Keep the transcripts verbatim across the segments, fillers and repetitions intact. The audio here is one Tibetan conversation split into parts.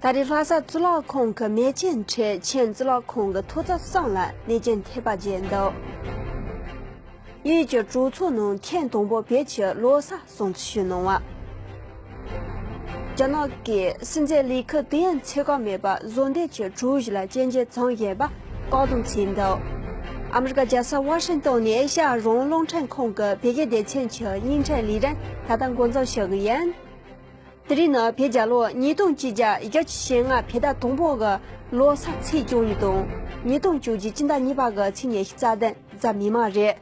ད་རེས་ལྷ་ས་གཙུག་ལག་ཁང་གི་མེ་ཅན་ཁྲོད་ཆེན་གཙུག་ལག་ཁང་གི་མཐོ་ཚད་གསུམ་ལ་གནོད་སྐྱོན་ཐེབས་པ་བརྗོད་འདུག་དབུས་ཀྱི་གྲོས་ཚོགས་ནང་ཐེངས་དང་པོ་བོད་ཀྱི་ལོ་གསར་སྲུང་བརྩི་ཞུ་གནང་བ། རྒྱ་ནག་གིས་སྲིད་འཛིན་ལི་ཁེ་དུ་ཡན་ཚེ་གང་མེད་པ་བཟོ་འདྲེན་གྱི་གྲུ་བཞི་ལ་སྐྱོན་བརྗོད་བྱུང་ཡོད་པ་བཀག་སྡོམ་བྱས་འདུག་ཨ་མི་རི་ཀ་རྒྱལ་ས་ཝ་ཤིང་ཏོན་ནས་ཨེ་ཤ་ཡ་རང་དབང་རླུང་འཕྲིན་ཁང་གི་བོད་སྐད་སྡེ་ཚན་གྱི་བརྙན་འཕྲིན་ལས་རིམ་ད་ལྟ་འགོ་འཛུགས་ཞུ་གི་ཡིན། དེ་རིང་ནི་བོད་རྒྱལ་ལོ་ཉིས་སྟོང་བཅོ་བརྒྱད་ཡོལ་གྱི་ཞེ་ལྔ་བོད་ཟླ་དང་པོ་གི་ལོ་གསར་ཚེས་བཅུ་གཉིས་དང་། ཉིས་སྟོང་བཅོ་བརྒྱད་སྤྱི་ཟླ་གཉིས་པ་གི་ཚེས་ཉི་ཤུ་རྩ་བདུན་གཟའ་མིག་དམར་རེད།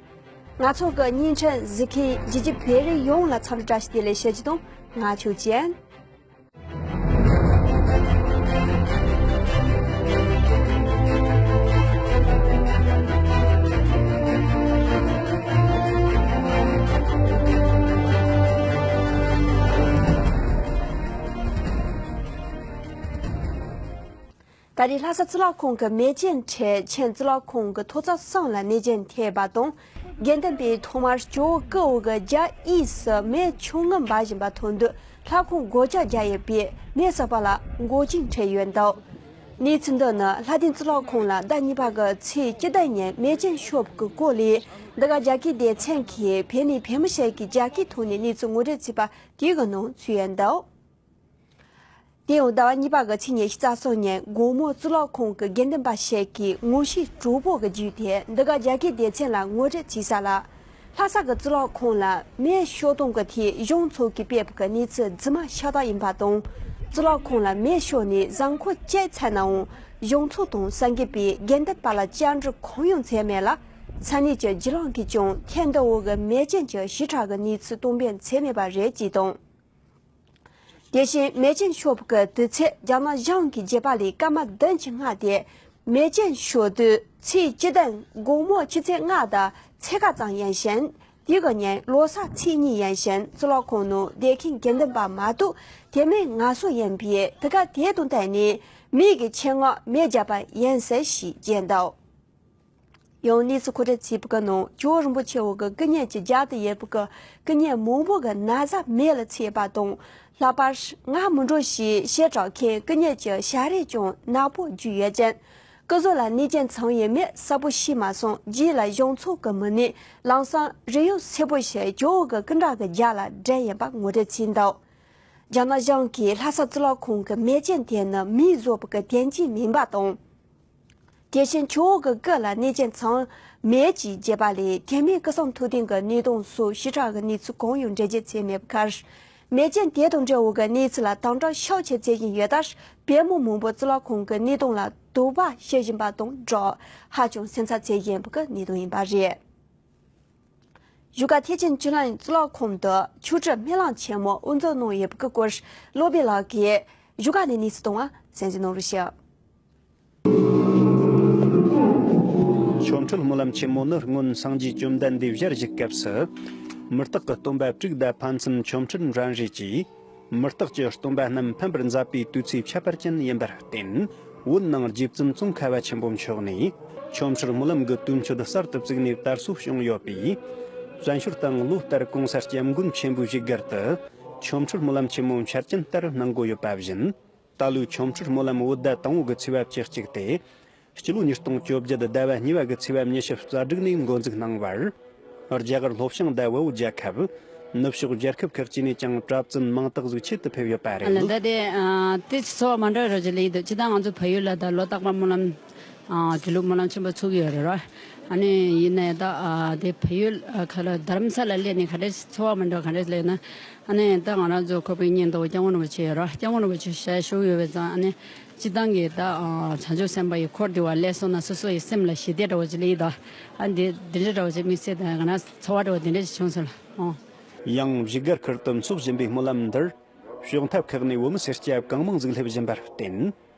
ང་ཚོ་གི་བརྙན་འཕྲིན་གཟིགས་མཁན་གཞིས་བྱེས་བོད་རིགས་ཡོངས་ལ་འཚམས་འདྲི་བཀྲ་ཤིས་བདེ་ལེགས་ཞུ་རྒྱུ་དང་། ང་ཆོས་ཅན། ད་རེས་ལྷ་ས་གཙུག་ལག་ཁང་གི་མེ་ཅན་ཁྲོད་ཆེན་གཙུག་ལག་ཁང་གི་མཐོ་ཚད་གསུམ་ལ་གནོད་སྐྱོན་ཐེབས་པ་དང་། དགེ་འདུན་པས་ཐོག་མར་ཇོ་བོ་སྐུ་འོ་གི་རྒྱབ་དབུས་སུ་མེ་ཆུང་ངུ་འབར་བཞིན་པ་མཐོང་དུས་ལྷ་ཁང་སྒོ་ལྕགས་བརྒྱབ་ཡོད་པས་མེ་ཟོག་པ་ལ་མགོ་རྐྱེན་འཕྲད་ཡོད་འདུག་གནས་ཚུལ་འདི་ནི་ལྷ་ལྡན་གཙུག་ལག་ཁང་ལ་ཟླ་གཉིས་པ་གི་ཚེས་བཅུ་བདུན་ཉིན་མེ་ཅན་ཤོར་བའི་སྐོར་ལས་འདི་ག་རྒྱ་སྐད་སྡེ་ཚན་གྱིས་བོད་ནས་བོད་མི་ཞིག་གིས་རྒྱ་སྐད་ཐོག་ནས་གནས་ཚུལ་ངོ་སྤྲོད་བྱས་པ་དེའི་ནང་ཚུད་ཡོད་འདུག་དེ་ཡང་ཟླ་བ་གཉིས་པ་གི་ཚེས་ཉི་ཤུ་རྩ་གསུམ་ཉིན་དགོང་མོ་གཙུག་ལག་ཁང་གི་དགེ་འདུན་པ་ཞིག་གིས་ངོ་ཤེས་གྲོགས་པོ་གི་བརྒྱུད་དེ་འདི་ག་རྒྱ་སྐད་སྡེ་ཚན་ལ་ངོ་སྤྲོད་བྱས་ས་ལ། ལྷ་ས་གི་གཙུག་ལག་ཁང་ལ་མེ་ཤོར་གཏོང་གི་ཐད་གཞུང་ཚོགས་ཀྱིས་སྤེལ་བའི་གནས་ཚུལ་རྫུན་མ་ཤ་སྟག་ཡིན་པ་དང་། གཙུག་ལག་ཁང་ལ་མེ་ཤོར་ནས་གཟའ་འཁོར་གཅིག་ཚར་ནའང་གཞུང་ཚོགས་དང་སངས་རྒྱས་པས་དགེ་འདུན་པ་ལ་བཅར་འདྲི་གང་ཡང་བྱས་མེད་ལ། ས་གནས་ཀྱི་བརྒྱུད་ལམ་གྱིས་ཀྱང་ཐེངས་འདི་འོག་གི་མེ་ཅན་གྱི་ཞིབ་ཕྲ་གི་གནས་ཚུལ་གཏོང་འབུལ་བྱས་མེད་པ་རེད་ཅེས་དང་། དེ་བཞིན་མེ་ཅན་ཤོར་བའི་དུས་ཚོད་རྒྱ་ནག་གཞུང་གིས་བརྗོད་པ་ལས་སྐར་མ་བདུན་གྱི་སྔ་སྟེ། མེ་ཅན་ཤོར་དུས་ཚེས་བཅུ་བདུན་དགོང་མོ་ཆུ་ཚོད་ལྔ་དང་ཕྱེད་ཀ་ཙམ་ཡིན་ཞིང་། དེ་གི་ཉིན་ལོ་གསར་ཚེས་གཉིས་ཡིན་ཞིང་གཙུག་ལག་ཁང་ནང་བསྡད་མཁན་དགེ་འདུན་པ་མ་གཏོགས་དེ་མིན་ང་སོ་ཡིན་པས་དེ་ག་དེ་དང་བསྟུན་ནས་མེ་གི་ཆེད་མངགས་མེ་བརྒྱབ་པ་ཡིན་ཟེར་ཞེས་བརྗོད་འདུག་ཡང་གནས་ཚུལ་མཁོ་སྤྲོད་བྱས་པའི་ནང་ཇོ་བོ་རིན་པོ་ཆེ་འོག་གི་སྐུ་བརྙན་གྱི་རྒྱབ་ཏུ་ཡོད་པའི་སྐུ་བརྙན་མང་པོ་གི་ན་བཟའ་མེ་ལ་ཚིག་པ་དང་། ལྷག་པར་ང་མི་འགྲོ་ཞེས་བཤད་གྲབས་མཁན་སྐུ་བརྙན་གྱི་ཞལ་རས་ཀྱང་ནག་པོ་བརྒྱུས་ཡོད་ཅིང་། སྐུ་གཟུགས་ལ་གནོད་སྐྱོན་བྱུང་ཡོད་མེད་གསལ་པོ་ཤེས་མ་སོང་། རྗེས་ལ་གཞུང་ཚོགས་ཀྱི་མི་སྣས་ལམ་སང་རིགས་དབྱེ་གསལ་པོ་ཞིག་ཇོ་བོ་གི་སྐུ་འདྲ་གི་རྒྱབ་ལ་བསྒྲིགས་ཡོད་པ་ངོ་སྤྲོད་བྱས་འདུག་རྒྱ་ནག་གཞུང་གིས་ལྷ་ས་གཙུག་ལག་ཁང་གི་མེ་ཅན་དེ་ནི་མེ་བཟོ་བའི་དོན་རྐྱེན་མིན་པ་དང་། དེ་བཞིན་ཇོ་བོ་གི་སྐུ་ལ་གནོད་སྐྱོན་བྱུང་མེད་ཅེས་བརྗོད་པ་ལས་དེ་མིན་སྐུ་གསུང་ཐུགས་རྟེན་གྱི་གནས་སྟངས་སོགས་ཞིབ་ཕྲ་གི་གནས་ཚུལ་གང་ཡང་འགྲེལ་བརྗོད་བྱས་མེད་པའི་ཁར། མེ་ཅན་དེ་དང་འབྲེལ་བའི་གནས་ཚུལ་ལ་དམ་དྲག་ཤུགས་ཆེ་བྱེད་བཞིན་ཡོད་སྟབས་བོད་མི་མང་པོ་གཙུག་ལག་ཁང་གི་གནས་སྟངས་ལ་དོགས་པ་བྱེད་བཞིན་པ་དང་སྦྲགས་ཧ་ཅང་སེམས་འཚབ་བྱེད་བཞིན་པའི་གནས་སྟངས་ཡིན་པ་རེད། བཞུགས་སྒར་ཐེག་ཆེན་ཆོས་གླིང་གཙུག་ལག་ཁང་དུ་ཆོས་ཁྲི་སྨོན་ལམ་ཆེན་མོ་དབུ་འཛུགས་གནང་ཡོད་པའི་སྐོར་བློ་བདེ་ལགས་ཀྱིས་བཞུགས་སྒར་ནས་གནས་ཚུལ་གཏོང་བ་གསན་གཟིགས་གནང་རོགས་ཞུ། ཆོ་འཕྲུལ་སྨོན་ལམ་ཆེན་མོ་ནི་སྔོན་སངས་རྒྱས་བཅོམ་ལྡན་འདས་ཞལ་བཞུགས་སྐབས་སུ། མི་རྟག་གི་སྟོན་པ་དྲུག་དང་ཕན་ཚུན་ཆོ་འཕྲུལ་འགྲན་རེས་ཀྱིས། མི་རྟག་གི་སྟོན་པ་རྣམས་ཕམ་པར་མཛད་པའི་དུས་ཚིགས་ཁྱད་པར་ཅན་ཡིན་པར་བརྟེན། བོད་ནང་རྗེ་བཙུན་ཙོང་ཁ་པ་ཆེན་པོ་མཆོག་ནས་ཆོ་འཕྲུལ་སྨོན་ལམ་གྱི་དུས་མཆོད་གསར་དུ་བཙུགས་ནས་དར་སྲོལ་བྱུང་ཡོད་པས། བཙན་བྱོལ་དང་ལོ་ལྟར་གོང་ས་སྐྱབས་མགོན་ཆེན་པོའི་བཞུགས་སྒར་དུ་ཆོ་འཕྲུལ་སྨོན་ལམ་ཆེན་མོ་འཆར་ཅན་ལྟར་གནང་དགོས་ཡོད་པ་བཞིན། ད་ལོའི་ཆོ་འཕྲུལ་སྨོན་ལམ་བོད་ཟླ་དང་པོ་གི་ཚེས་པ་བཅུ་གཅིག་སྟེ། སྤྱི་ལོ་ཉིས་སྟོང་བཅོ་བརྒྱད་ཟླ་བ་གཉིས་པ་གི་ཚེས་པ་ཉི་ཤུ་རྩ་དྲུག་ནས་འགོ་འཛུགས་གནང་བར། རྒྱ་གར་ལྷོ་བྱང་དང་བལ་པོ་རྒྱལ་ཁབ། ནུབ་ཕྱོགས་རྒྱལ་ཁབ་ཁག་ཅིག་ནས་ཀྱང་གྲྭ་བཙུན་མང་དག་ཟིག་ཆེད་དུ་ཕེབས་ཡོད་པ་རེད། ཨ་ལ་ད་དེ་ཨ་དེ་ཚོར་བ་མ་འདྲ་རོ་ཅིག་ལ་ཡིན་འདུག་སྤྱིར་བཏང་ང་ཚོ་བལ་ཡུལ་ལ་ད་ལོ་རྟག་པར་སྨོན་ལམ་ཨ་དུས་ལུགས་སྨོན་ལམ་ཆེན་པོ་ཚུགས་ཡོད་རེད་ར། ཨ་ནི་ཡིན་ནའི་ད་ཨ་དེ་བལ་ཡུལ་ཨ་ཁ་ལ་རྡ་རམ་ས་ལ་སླེབས་ནས་ག་འདྲ་ཚོར་བ་མ་འདྲ་ག་འདྲ་སླེབས་ན། ཨ་ནི་ད་ང་རང་ཚོ་ཁོ་པའི་གཉེན་དུ་སྐྱབས་མགོན་རིན་པོ་ཆེ་ཡོད་ར། སྐྱབས་མགོན་རིན་པོ་ཆེ་ཞལ་བཞུགས་ཡོད་པའི་ཙང་ཨ་ནི་སྤྱིར་བཏང་གི་ད་བྱང་ཆུབ་སེམས་དཔའ་ཡི་འཁོར་དེ་བ་སླེབས་སོང་ན་སོ་སོ་ཡི་སེམས་ལ་ཞི་བདེ་འདྲ་བོ་ཅིག་སླེབས་ཡོད་ད། ཨ་འདི་འདི་འདྲ་འདྲ་བོ་ཅིག་དམིགས་བསལ་དང་ང་རང་ཚོར་བ་འདྲ་བོ་འདི་འདྲ་ཞིག་བྱུང་སོང་ལ་ཨོ། ཡང་བཞུགས་སྒར་ཁུལ་དུ་འཚོགས་བཞིན་པའི་སྨོན་ལམ་འདིར་ཕྱོགས་མཐའ་ཁག་ནས་བོད་མི་སེར་སྐྱ་གང་མང་ཟིག་སླེབས་བཞིན་པར་བརྟེན།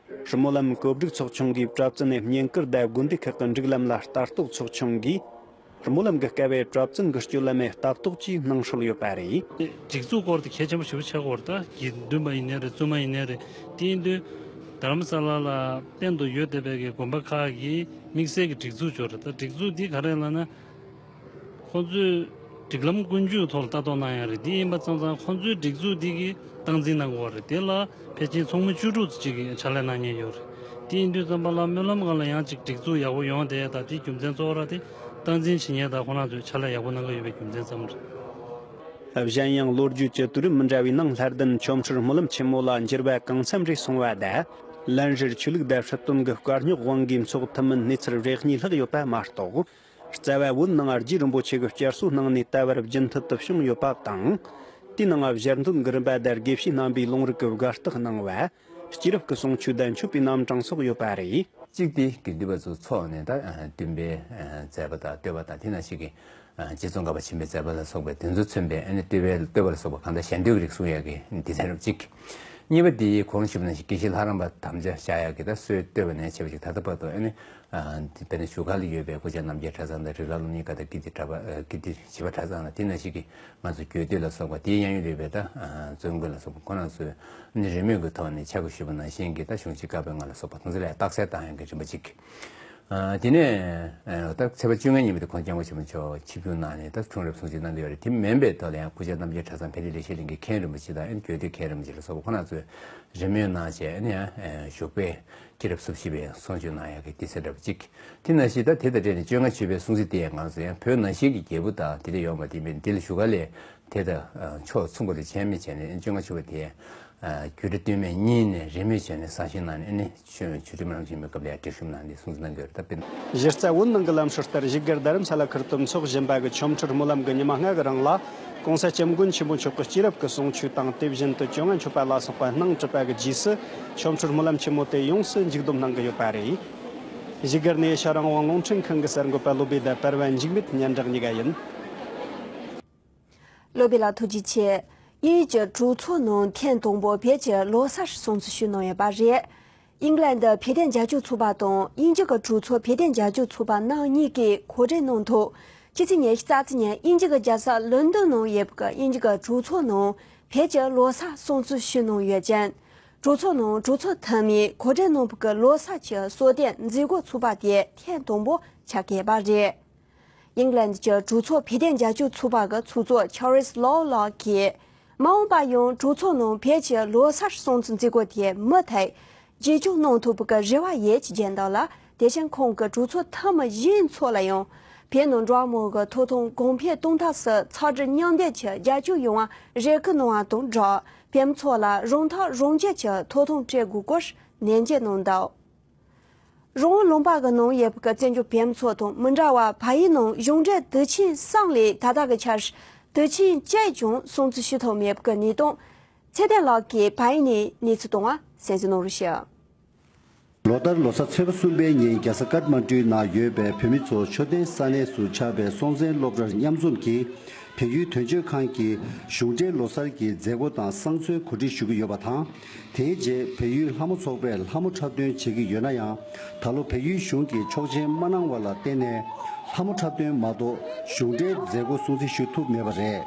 སྨོན་ལམ་གོ་སྒྲིག་ཚོགས་ཆུང་གིས་གྲྭ་བཙུན་ནས་བསྙེན་བཀུར་དང་དགོན་སྡེ་ཁག་གི་སྒྲིག་ལམ་ལ་ལྟ་རྟོག་ཚོགས་ཆུང་གིས། སྨོན་ལམ་གྱི་སྐབས་བས་གྲྭ་བཙུན་གྱི་སྤྱོད་ལམ་མེད་ལྟ་རྟོག་བཅས་གནང་སྲོལ་ཡོད་པ་རེད། སྒྲིག་འཛུགས་སྐོར་དེ་གལ་ཆེན་པོ་ཞེ་པོ་ཆགས་ཀྱི་ཡོད་རེད། ད་དགེ་འདུན་པ་ཡིན་ནའི་རེད། བཙུན་མ་ཡིན་ནའི་རེད། དེ་ཡིན་དུས་རྡ་རམ་ས་ལ་ལ་གཏན་དུ་ཡོད་བསྡད་པའི་གི་དགོན་པ་ཁག་གིས་དམིགས་བསལ་གྱི་སྒྲིག་འཛུགས་ཅིག་ཡོད་རེད། ད་སྒྲིག་འཛུགས་འདི་ག་རེ་ལབ་ན། ཁོང་ཚོས་ སྒྲིག་ལམ་ཀུན་སྤྱོད་ཐོག་ལ་ལྟ་རྟོག་གནང་ཡ་རེད། དེ་ཡིན་པ་ཙང་ཙང་ཁོང་ཚོའི་སྒྲིག་འཛུགས་འདི་གིས་སྟངས་འཛིན་གནང་དགོས་པ་རེད། དེ་ལ་ཕལ་ཆེར་ཚོགས་མི་བཅུ་དྲུག་ཙམ་ཅིག་གིས་ཕྱག་ལས་གནང་མཁན་ཡོད་རེད། དེ་ཡིན་དུས་ཙམ་པ་ལ་སྨོན་ལམ་སྒང་ལ་ཡང་ཅིག་སྒྲིག་འཛུགས་ཡག་པོ་ཡོང་བསྡད་ཡ་དང་། དེའི་རྒྱུ་མཚན་གཙོ་བོ་ར་དེ་སྟངས་འཛིན་བྱེད་མཁན་དང་ཁོང་རང་ཚོས་ཕྱག་ལས་ཡག་པོ་གནང་གི་ཡོད་པའི་རྒྱུ་མཚན་ཙམ་རེད། གཞན་ཡང་ལོ་རྒྱུས་ཀྱི་དུས་རིམ་མི་འདྲ་བའི་ནང་ལྷ་ལྡན་ཆོ་འཕྲུལ་སྨོན་ལམ་ཆེན་མོ་ལ་འགྱུར་བ་གང་འཚམ་རེ་སོང་བ་དང་། ལན་རེར་ཆོས་ལུགས་དང་སྲིད་དོན་གྱི་དཀའ་རྙོག་དབང་གིས་འཚོགས་ཐུབ་མིན་གནས་ཚུལ་རེ་གཉིས་ལྷག་ཡོད་པ་མ་གཏོགས། རྩ་བ་བོད་ནང་རྗེ་རིན་པོ་ཆེ་གི་བསྐྱར་གསོ་གནང་ནས་ད་བར་རྒྱུན་མཐུད་དུ་བྱུང་ཡོད་པ་དང་། དེའི་ནང་ཞལ་འདོན་གྱི་རིམ་པ་དང་དགེ་བཤེས་རྣམ་པས་ལུང་རིགས་ཀྱི་དགའ་རྟགས་གནང་བ། སྐྱེས་རབས་ཀྱི་གསུང་ཆོས་དང་མཆོད་པའི་རྣམ་གྲངས་སོགས་ཡོད་པ་རེད། གཅིག་དེ་དགེ་འདུན་པ་ཚོ་འཚོགས་ནས་ད་སྟོན་པའི་མཛད་པ་དང་བསྟོད་པ་དང་། དེ་ནང་བཞིན་གྱི་རྗེ་ཙོང་ཁ་པ་ཆེན་པོའི་མཛད་པ་ལ་སོགས་པའི་དེ་ཚོ་མཚོན་པའི་ཨ་ནི་བསྟོད་པའི་བསྟོད་པ་ལ་སོགས་པ་གང་ལྟར་ཞལ་འདོན་གྱི་རིགས་གསུང་ཡག་གི་སྡེ་ཚན་རབ་གཅིག་གཉིས་པ་དེ་གོང་ཞུས་པ་ནང་བཞིན་དགེ་བཤེས་ལྷ་རམས་པ་དམ་བཅའ་བཞག་ཡག་གི་ད་སྲོལ་བཏོད་པ་ནས་བྱས་པ་ཅིག་ད་ལྟ་བར་དུ་ཨ་ནི། དཔེར་ན་བཞུགས་སྒར་ལ་ཡོད་པའི་སྐུ་བཅར་རྣམ་རྒྱལ་གྲྭ་ཚང་དང་རིགས་ལམ་སློབ་གཉེར་ཁང་དང་ཀིརྟི་གྲྭ་པ་ཀིརྟི་བྱིས་པ་གྲྭ་ཚང་དང་། དེ་ནང་བཞིན་གྱི་ང་ཚོ་རྒྱུད་སྟོད་ལ་སོགས་པ། དེའི་གཡས་གཡོན་ལ་ཡོད་པའི་ད་བཙུན་དགོན་ལ་སོགས་པ་ཁོ་རང་ཚོས་ཨ་ནི་རེས་མོས་ཀྱི་ཐོག་ནས་ཕྱག་དབང་ཞུས་པ་ནང་བཞིན་གྱི་ད་གཞུང་ཆེན་བཀའ་པོད་ལྔ་ལ་སོགས་པ་དེ་ཚོ་ལ་རྟགས་གསལ་བཏང་ཡག་གི་རིམ་པ་གཅིག་དེ་ནས་ད་ཚེས་པ་བཅོ་ལྔ་ཉིན་མོ་དེ་ཁོང་སྐྱབས་མགོན་ཆེན་པོ་མཆོག་ཆིབས་བསྒྱུར་གནང་ནས་ད་འཁྲུངས་རབས་སྲུང་བརྩི་གནང་གི་ཡོད་རེད། དེ་མིན་པའི་ཐོག་ལ་ཡང་སྐུ་བཅར་རྣམ་རྒྱལ་གྲྭ་ཚང་ཕན་བདེ་ལེགས་བཤད་གླིང་གི་མཁན་རིན་པོ་ཆེ་དང་ཨ་ནི་རྒྱུད་སྟོད་མཁན་རིན་པོ་ཆེ་ལ་སོགས་པ་ཁོ་རང་ཚོས་རེས་མོས་གནང་བྱས། ཨ་ནི་ཡང་བཞུགས་པའི་སྐྱེས་རབས་སུ་ཞིག་པའི་གསུང་ཆོས་གནང་ཡག་གི་དུས་ཚོད་འདྲ་པོ་གཅིག་དེ་ནང་བཞིན་ད་དེ་དང་འབྲེལ་ནས་བཅོ་ལྔ་མཆོད་པའི་སྲུང་བརྩི་དེ་ཡང་ང་ཚོ་ཡང་བོད་ནང་བཞིན་གྱི་རྒྱལ་པོ་དང་དེ་འདྲ་ཡོང་བ་དེ་མིན། དེ་ལ་བཞུགས་སྒར་ལ་དེ་དང་ཕྱོགས་མཚུངས་པ་དེ་བྱས་མི་བྱས་ནས་བཅོ་ལྔ་མཆོད་པ་དེ་ཡང་རྒྱུད་སྟོད་སྟོད་སྨད་གཉིས་ནས་རེས་མོས་བྱས་ནས་གསང་ཞིང་གནང་ནས། ཨ་ནི་ཆོས་ཆོས་ཁྲིམས་རང་བཞིན་མི་སྐབས་ལ་ཡང་སྒྲིག་གཤོམ་གནང་ནས་སྲུང་བརྩི་གནང་གི་ཡོད་རེད། ད་དཔེར་ན། གཞི་རྩ་བོད་ནང་གི་ལམ་སྲོལ་ལྟར་བཞུགས་སྒར་རྡ་རམ་ས་ལ་ཁུལ་དུ་འཚོགས་བཞིན་པ་གི་ཆོ་འཕྲུལ་སྨོན་ལམ་གྱི་ཉི་མ་ལྔ་གི་རིང་ལ། གོང་ས་སྐྱབས་མགོན་ཆེན་པོ་མཆོག་གི་སྐྱེས་རབས་ཀྱི་གསུང་ཆོས་དང་། དེ་བཞིན་དུ་བཅོ་ལྔ་མཆོད་པ་ལ་སོགས་པ་གནང་གྲུབ་པ་གི་རྗེས་སུ། ཆོ་འཕྲུལ་སྨོན་ལམ་ཆེན་མོ་དེ་ཡོངས་སུ་མཇུག་བསྡོམས་གནང་གི་ཡོད་པ་རེད། བཞུགས་སྒར་ནས་ཨེ་ཤ་རང་དབང་རླུང་འཕྲིན་ཁང་གི་གསར་འགོད་པ་བློ་བྷེ་དང་པར་ཝན་འཇིགས་མེད་སྙན་གྲགས་གཉིས་ཀ་ཡིན། བློ་བྷེ་ལགས་ཐུགས་རྗེ་ཆེ། དབྱིན་ཡུལ་གྱི་གྲོས་ཚོགས་ནང་ཐེངས་དང་པོ་བོད་ཀྱི་ལོ་གསར་སྲུང་བརྩི་ཞུས་གནང་ཡོད་པ་རེད། ཨིང་ལན་ཌི་བོད་དོན་རྒྱབ་སྐྱོར་ཚོགས་པ་དང་དབྱིན་ཇི་གི་གྲོས་ཚོགས་བོད་དོན་རྒྱབ་སྐྱོར་ཚོགས་པ་རྣམ་གཉིས་ཀྱིས་གོ་སྒྲིག་གནང་ཐོག་ཕྱི་ཚེས་ཉི་ཤུ་རྩ་གཅིག་ཉིན་དབྱིན་ཇི་གི་རྒྱལ་ས་ལོན་ཌོན་ནང་ཡོད་པའི་དབྱིན་ཇི་གི་གྲོས་ཚོགས་ནང་བོད་ཀྱི་ལོ་གསར་སྲུང་བརྩི་ཞུས་གནང་ཡོད་ཅིང་། གྲོས་ཚོགས་ནང་གྲོས་ཚོགས་འཐུས་མིས་གོ་སྒྲིག་གནང་བའི་ལོ་གསར་གྱི་གསོལ་སྟོན་མཛད་སྒོ་ཚོགས་པ་དེ་ཐེངས་དང་པོ་ཆགས་ཀྱི་ཡོད་པ་རེད། ཨིང་ལན་ཌི་གི་གྲོས་ཚོགས་བོད་དོན་རྒྱབ་སྐྱོར་ཚོགས་པ་གི་ཚོགས་གཙོ་ཆར་ལིས་ལོ་ལགས་ཀྱིས། མ་འོངས་པར་ཡང་གྲོས་ཚོགས་ནང་བོད་ཀྱི་ལོ་གསར་སྲུང་བརྩི་མཛད་སྒོ་དེ་མུ་མཐུད་རྒྱུན་འཁྱོངས་གནང་ཐུབ་པའི་རེ་བ་ཡོད་ཅེས་བརྗོད་འདུག་ལ། དེ་བཞིན་ཁོང་གིས་གྲོས་ཚོགས་འཐུས་མི་གཞན་ཚོ་ལ་ཡང་བོད་ནང་འགྲོ་བ་མིའི་ཐོབ་ཐང་གོང་འཕེལ་གཏོང་ཐབས་སུ་ཚོགས་སྒྲིག་མཉམ་འདེགས་ཀྱི་རྒྱབ་སྐྱོར་ཡོང་བར་རེ་སྐུལ་གནང་བ་དང་སྦྲགས། བོད་མི་ཚོ་ལ་རང་ཐག་རང་བཅད་ཀྱི་ཐོབ་ཐང་སྤྲད་དགོས་སྐོར་ནན་བརྗོད་གནང་འདུག་རང་དབང་ལུང་པ་གི་ནང་ཡོད་པའི་བཙན་བྱོལ་བོད་མི་ཚོ་དང་མི་འདྲ་བར་བལ་ཡུལ་ནང་གཞུང་འབྲེལ་དུས་ཆེན་གསུམ་ལས་ད་ལྟ་གི་ཆར་དུས་ཆེན་གཅིག་ཀྱང་སྲུང་བརྩི་ཞུ་ཐུབ་མེད་པའི་གནས་སྟངས། ཚེ་བརྟན་ལགས་ཀྱིས་བལ་ཡུལ་ནས་གནས་ཚུལ་བཏང་བ་གསན་གཟིགས་གནང་རོགས་ཞུ། ལོ་ལྟར་ལོ་གསར་ཚེས་པ་གསུམ་པའི་ཉིན་རྒྱལ་ས་ཀཏ་མན་ཌུའི་ནང་ཡོད་པའི་བོད་མི་ཚོ་འཕྲོད་བསྟེན་ས་གནས་སུ་ཆགས་པའི་སྲོང་བཙན་སློབ་གྲྭར་མཉམ་འཛོམས་ཀྱིས། བལ་ཡུལ་དོན་གཅོད་ཁང་གིས་གཞུང་འབྲེལ་ལོ་གསར་གྱི་མཛད་སྒོ་དང་བསང་གསོལ་གོ་སྒྲིག་ཞུ་གི་ཡོད་པ་དང་། དེའི་རྗེས་བལ་ཡུལ་ལྷ་མོ་ཚོགས་པས་ལྷ་མོ་འཁྲབ་སྟོན་བྱེད་ཀྱི་ཡོད་ན་ཡང་། ད་ལོ་བལ་ཡུལ་གཞུང་གིས་ཆོག་མཆན་མ་གནང་བ་ལ་བརྟེན་ནས། ལྷ་མོ་འཁྲབ་སྟོན་མ་གཏོགས་གཞུང་འབྲེལ་མཛད་སྒོ་སྲུང་བརྩི་ཞུ་ཐུབ་མེད་པ་རེད།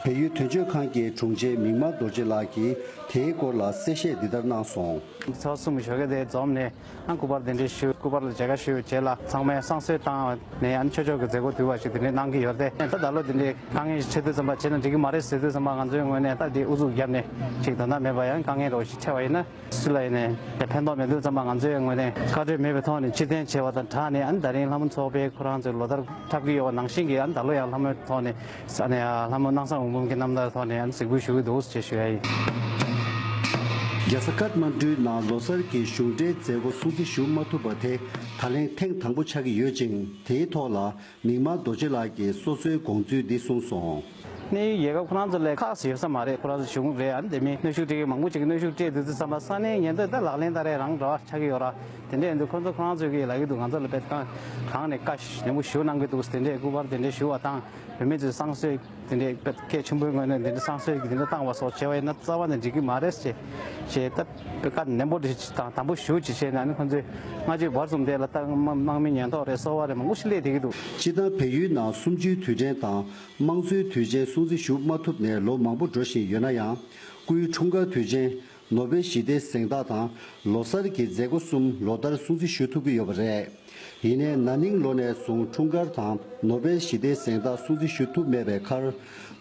བལ་ཡུལ་དོན་གཅོད་ཁང་གི་དྲུང་ཆེ་མིག་དམར་རྡོ་རྗེ་ལགས་ཀྱིས་དེའི་སྐོར་ལ་གསལ་བཤད་འདི་ལྟར་གནང་སོང་། ཚོགས་གསུམ་ཞོགས་ཀས་དེ་འཛོམས་ནས། ཨ་སྐུ་པར་དེ་འདྲ་ཞུ། སྐུ་པར་ལ་མཇལ་ཁ་ཞུ་བྱས་ལ། ཚང་མས་བསང་གསོལ་བཏང་ནས་ཨ་ནི་ཆོས་ཕྱོགས་ཀྱི་མཛད་སྒོ་དུས་བ་ཞིག་དེ་འདྲ་གནང་གི་ཡོད་རེད་དེ། ད་ད་ལོ་དེ་འདྲའི་དཀའ་ངལ་ཞིག་འཕྲད་དུས་ཙམ་པ། བྱས་ན་འགྲིག་གི་མ་རེད་ཟེར་དུས་ཙམ་པ། ང་ཚོའི་ངོས་ནས་ད་དེ་ཨུ་ཚུགས་བརྒྱབ་ནས་ཅིག་དོན་དག་མེད་པ་ཡང་དཀའ་ངལ་རོགས་ཞིག་འཕྲད་པ་ཡིན་ན། སུ་ལ་ཡིན་ནའི་ཕན་ཐོགས་མེད་དུས་ཙམ་པ། ང་ཚོའི་ངོས་ནས་བཀའ་འཁྲོལ་མེད་པའི་ཐོག་ནས་ཕྱིར་འཐེན་བྱས་པ་དང་སྦྲགས་ནས། ཨ་ནི་ད་རིང་ལྷ་མོ་ཚོགས་པས་ཁོ་རང་ཚོའི་ལོ་ལྟར་འཁྲབ་ཀྱི་ཡོད་པ་ནང་བཞིན་གྱི། ཨ་ནི་ད་ལོ་ཡང་ལྷ་མོའི་ཐོག་ནས། ཨ་ནི་ལྷ་མོ་སྣང་བཟང་འོད་འབུམ་གྱི་རྣམ་ཐར་ཐོག་ནས་ཨ་ནི་གཟིགས་འབུལ་ཞུ་གི་འདུག་ཅེས་ཞུ་ཡ་ཡིན། རྒྱལ་ས་ཀཏ་མན་ཌུའི་ནང་ལོ་གསར་གྱི་གཞུང་འབྲེལ་མཛད་སྒོ་སྲུང་བརྩི་ཞུ་མ་ཐུབ་པ་དེ་ད་ལན་ཐེངས་དང་པོ་ཆགས་ཀྱི་ཡོད་ཅིང་། དེའི་ཐོག་ལ་མིག་དམར་རྡོ་རྗེ་ལགས་ཀྱིས་སོ་སོའི་དགོངས་ཚུལ་འདི་གསུངས་སོང་། གནད་ཡོད་རྒྱལ་ཁབ་ཁོ་རང་ཚོ་ལ་ཁག་ཡོད་ས་མ་རེད། ཁོ་རང་ཚོ་གཞུང་རེད། ཨ་ནི་དེ་མིན་གནོན་ཤུགས་སྤྲད་མཁན་མང་པོ་ཅིག་གིས་གནོན་ཤུགས་སྤྲད་འདུག་དུས་ཙམ་པ། ས་གནས་ཉེན་རྟོག་ད་ལག་ལེན་བསྟར་ཡ་རང་འདྲ་བ་ཆགས་ཀྱི་ཡོད་ར། དེ་འདྲ་ཡིན་དུས་ཁོ་ཚོ་ཁོ་རང་ཚོ་གིས་ལབ་ཀྱི་འདུག་ང་ཚོ་ལ་དཔེ་གང་གང་ནས་བཀའ་ནན་པོ་ཞུ་གནང་གི་འདུག་དེ་འདྲའི་སྐུ་པར་དེ་འདྲ་ཞུ་བ་དང་། བུད་མེད་ཚོས་བསང་གསོལ་དེ་འདྲའི་སྐད་ཆེན་པོའི་ངོས་ནས་དེ་འདྲ་བསང་གསོལ་གྱི་དེ་འདྲ་བཏང་བ་སོགས་བྱས་པ་ཡིན་ན། རྩ་བ་ནས་འགྲིག་གི་མ་རེད་ཅེས་བྱས། ད་བཀའ་ནན་པོ་དེ་དང་དམ་པོ་ཞུ་ཅེས་བྱས་ནས། ཨ་ནི་ཁོ་ཚོས་སྔ་ཕྱི་བར་གསུམ་དེ་ལ་ད་དམག་མི་ཉེན་རྟོག་རེད། སོ་པ་རེད། མང་པོ་ཞིག་སླེབས་བསྡད་ཀྱི་འདུག་སྤྱིར་བཏང་བལ་ཡུལ་ནང་གསུམ་བཅུའི་དུས་དྲན་དང་། དམངས་གཙོའི་དུས་ཆེན་སྲུང་བརྩི་ཞུ་མ་ཐུབ་ནས་ལོ་མང་པོ་འགྲོ་བཞིན་ཡོད་ན་ཡང་། སྐུའི་འཁྲུངས་སྐར་དུས་ཆེན། ནོ་བེལ་ཞི་བདེའི་གཟེངས་རྟགས་དང་། ལོ་གསར་གྱི་མཛད་སྒོ་གསུམ་ལོ་ལྟར་སྲུང་བརྩི་ཞུ་ཐུབ་ཀྱི་ཡོད་པ་རེད། ཡིན་ནའི་ན་ནིང་ལོ་ནས་བཟུང་འཁྲུངས་སྐར་དང་ནོ་བེལ་ཞི་བདེའི་གཟེངས་རྟགས་སྲུང་བརྩི་ཞུ་ཐུབ་མེད་པའི་ཁར།